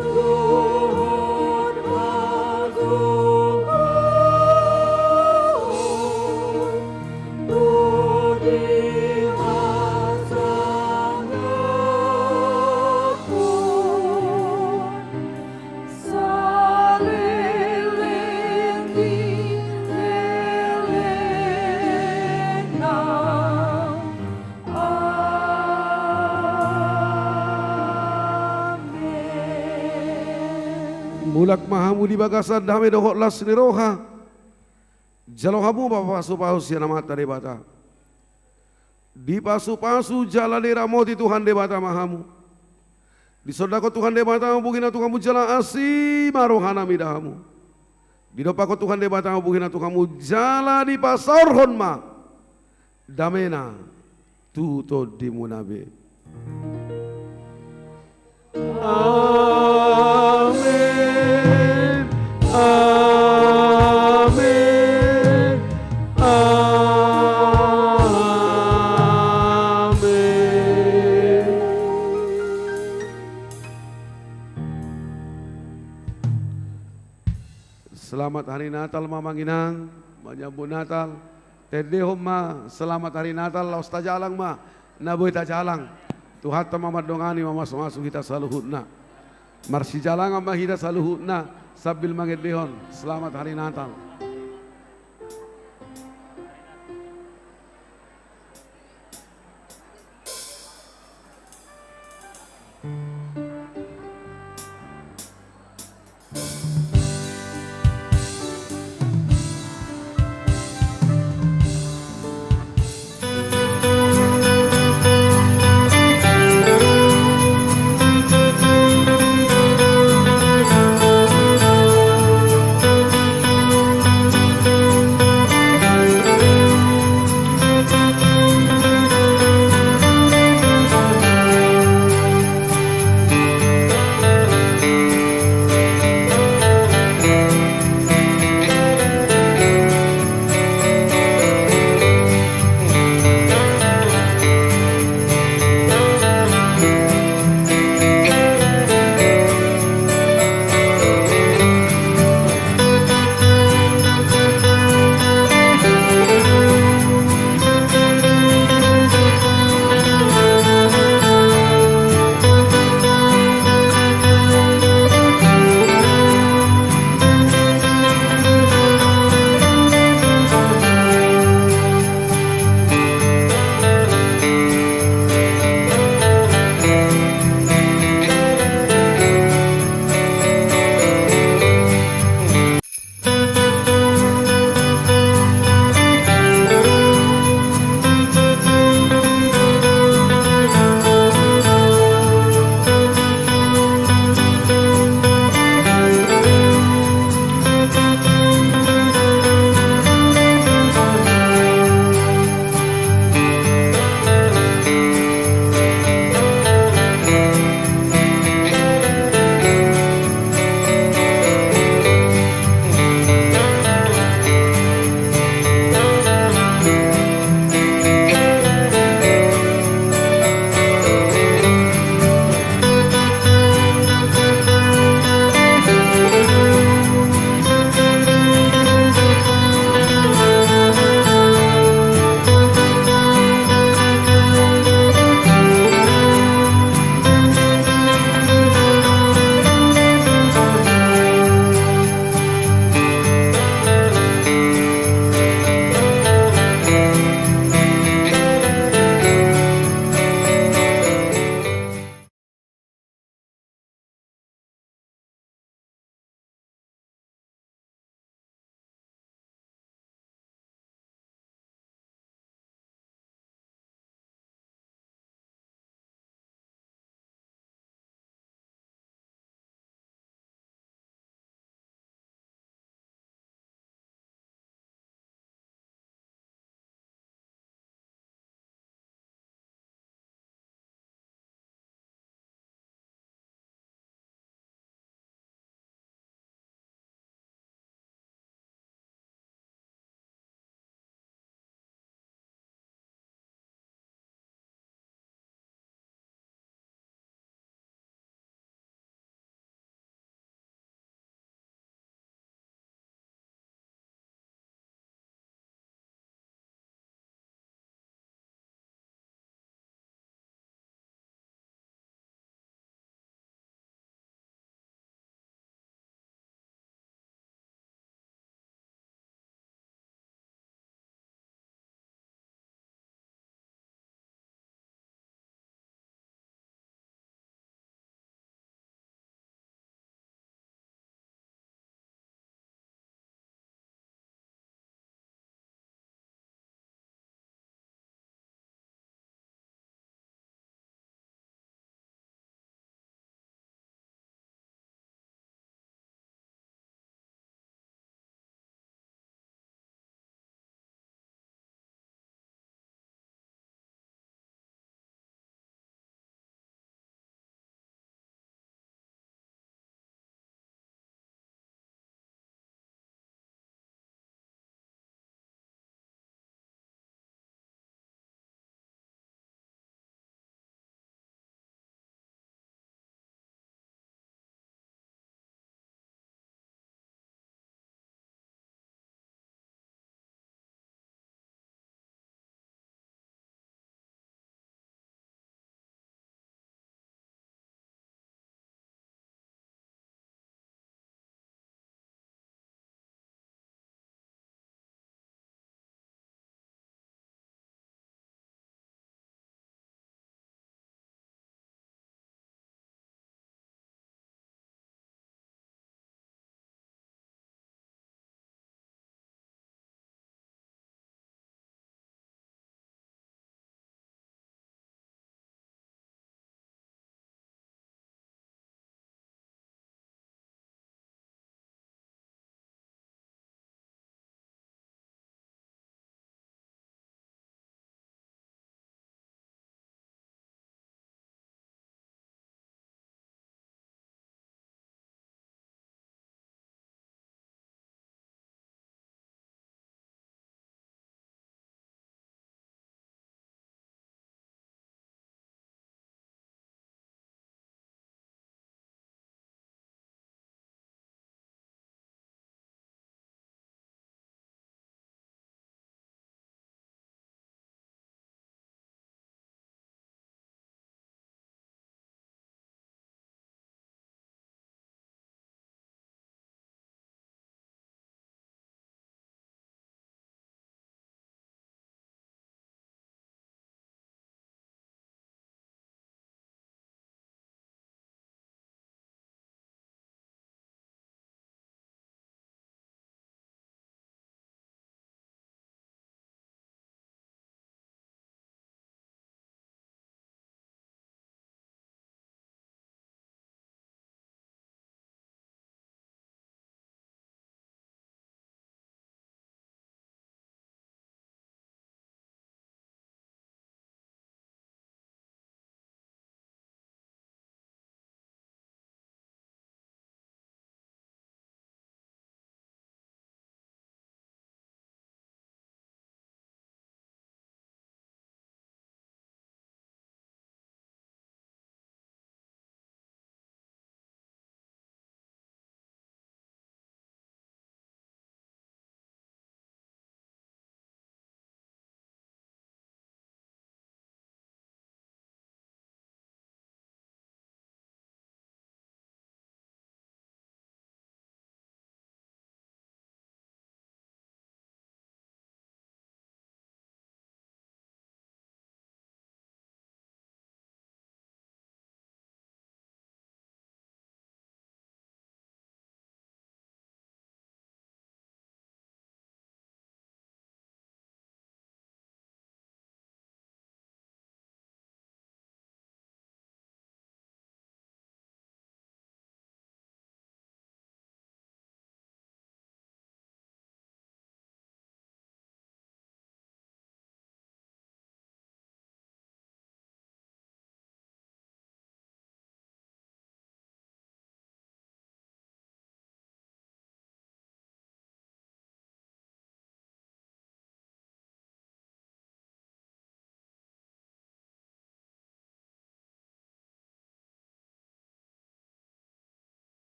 dohot hagogoon ro di hasangapon saleleng ni lelengna. Amen. Mulak ma hamu di bagasan dame dohot las ni roha. Jalo hamu ma pasupasu sian Amanta Debata. Dipasupasu jala diramoti Tuhan Debata ma hamu. Disondangkon Tuhan Debata ma bugina tu hamu jala asi ma rohana mida hamu. Didompakkon Tuhan Debata ma bugina tu hamu jala dipasaorhon ma damena tu tondimuna be. Amen. Amen. Amen. Selamat Hari Natal ma amang inang, manyambut Natal. Tendehon ma selamat Hari Natal, laos tajalang ma na boi tajalang. Tuhanta ma mandongani, mamasumasu hita saluhutna. Marsijalangan ma hita saluhutna sambil mangendehon selamat Hari Natal.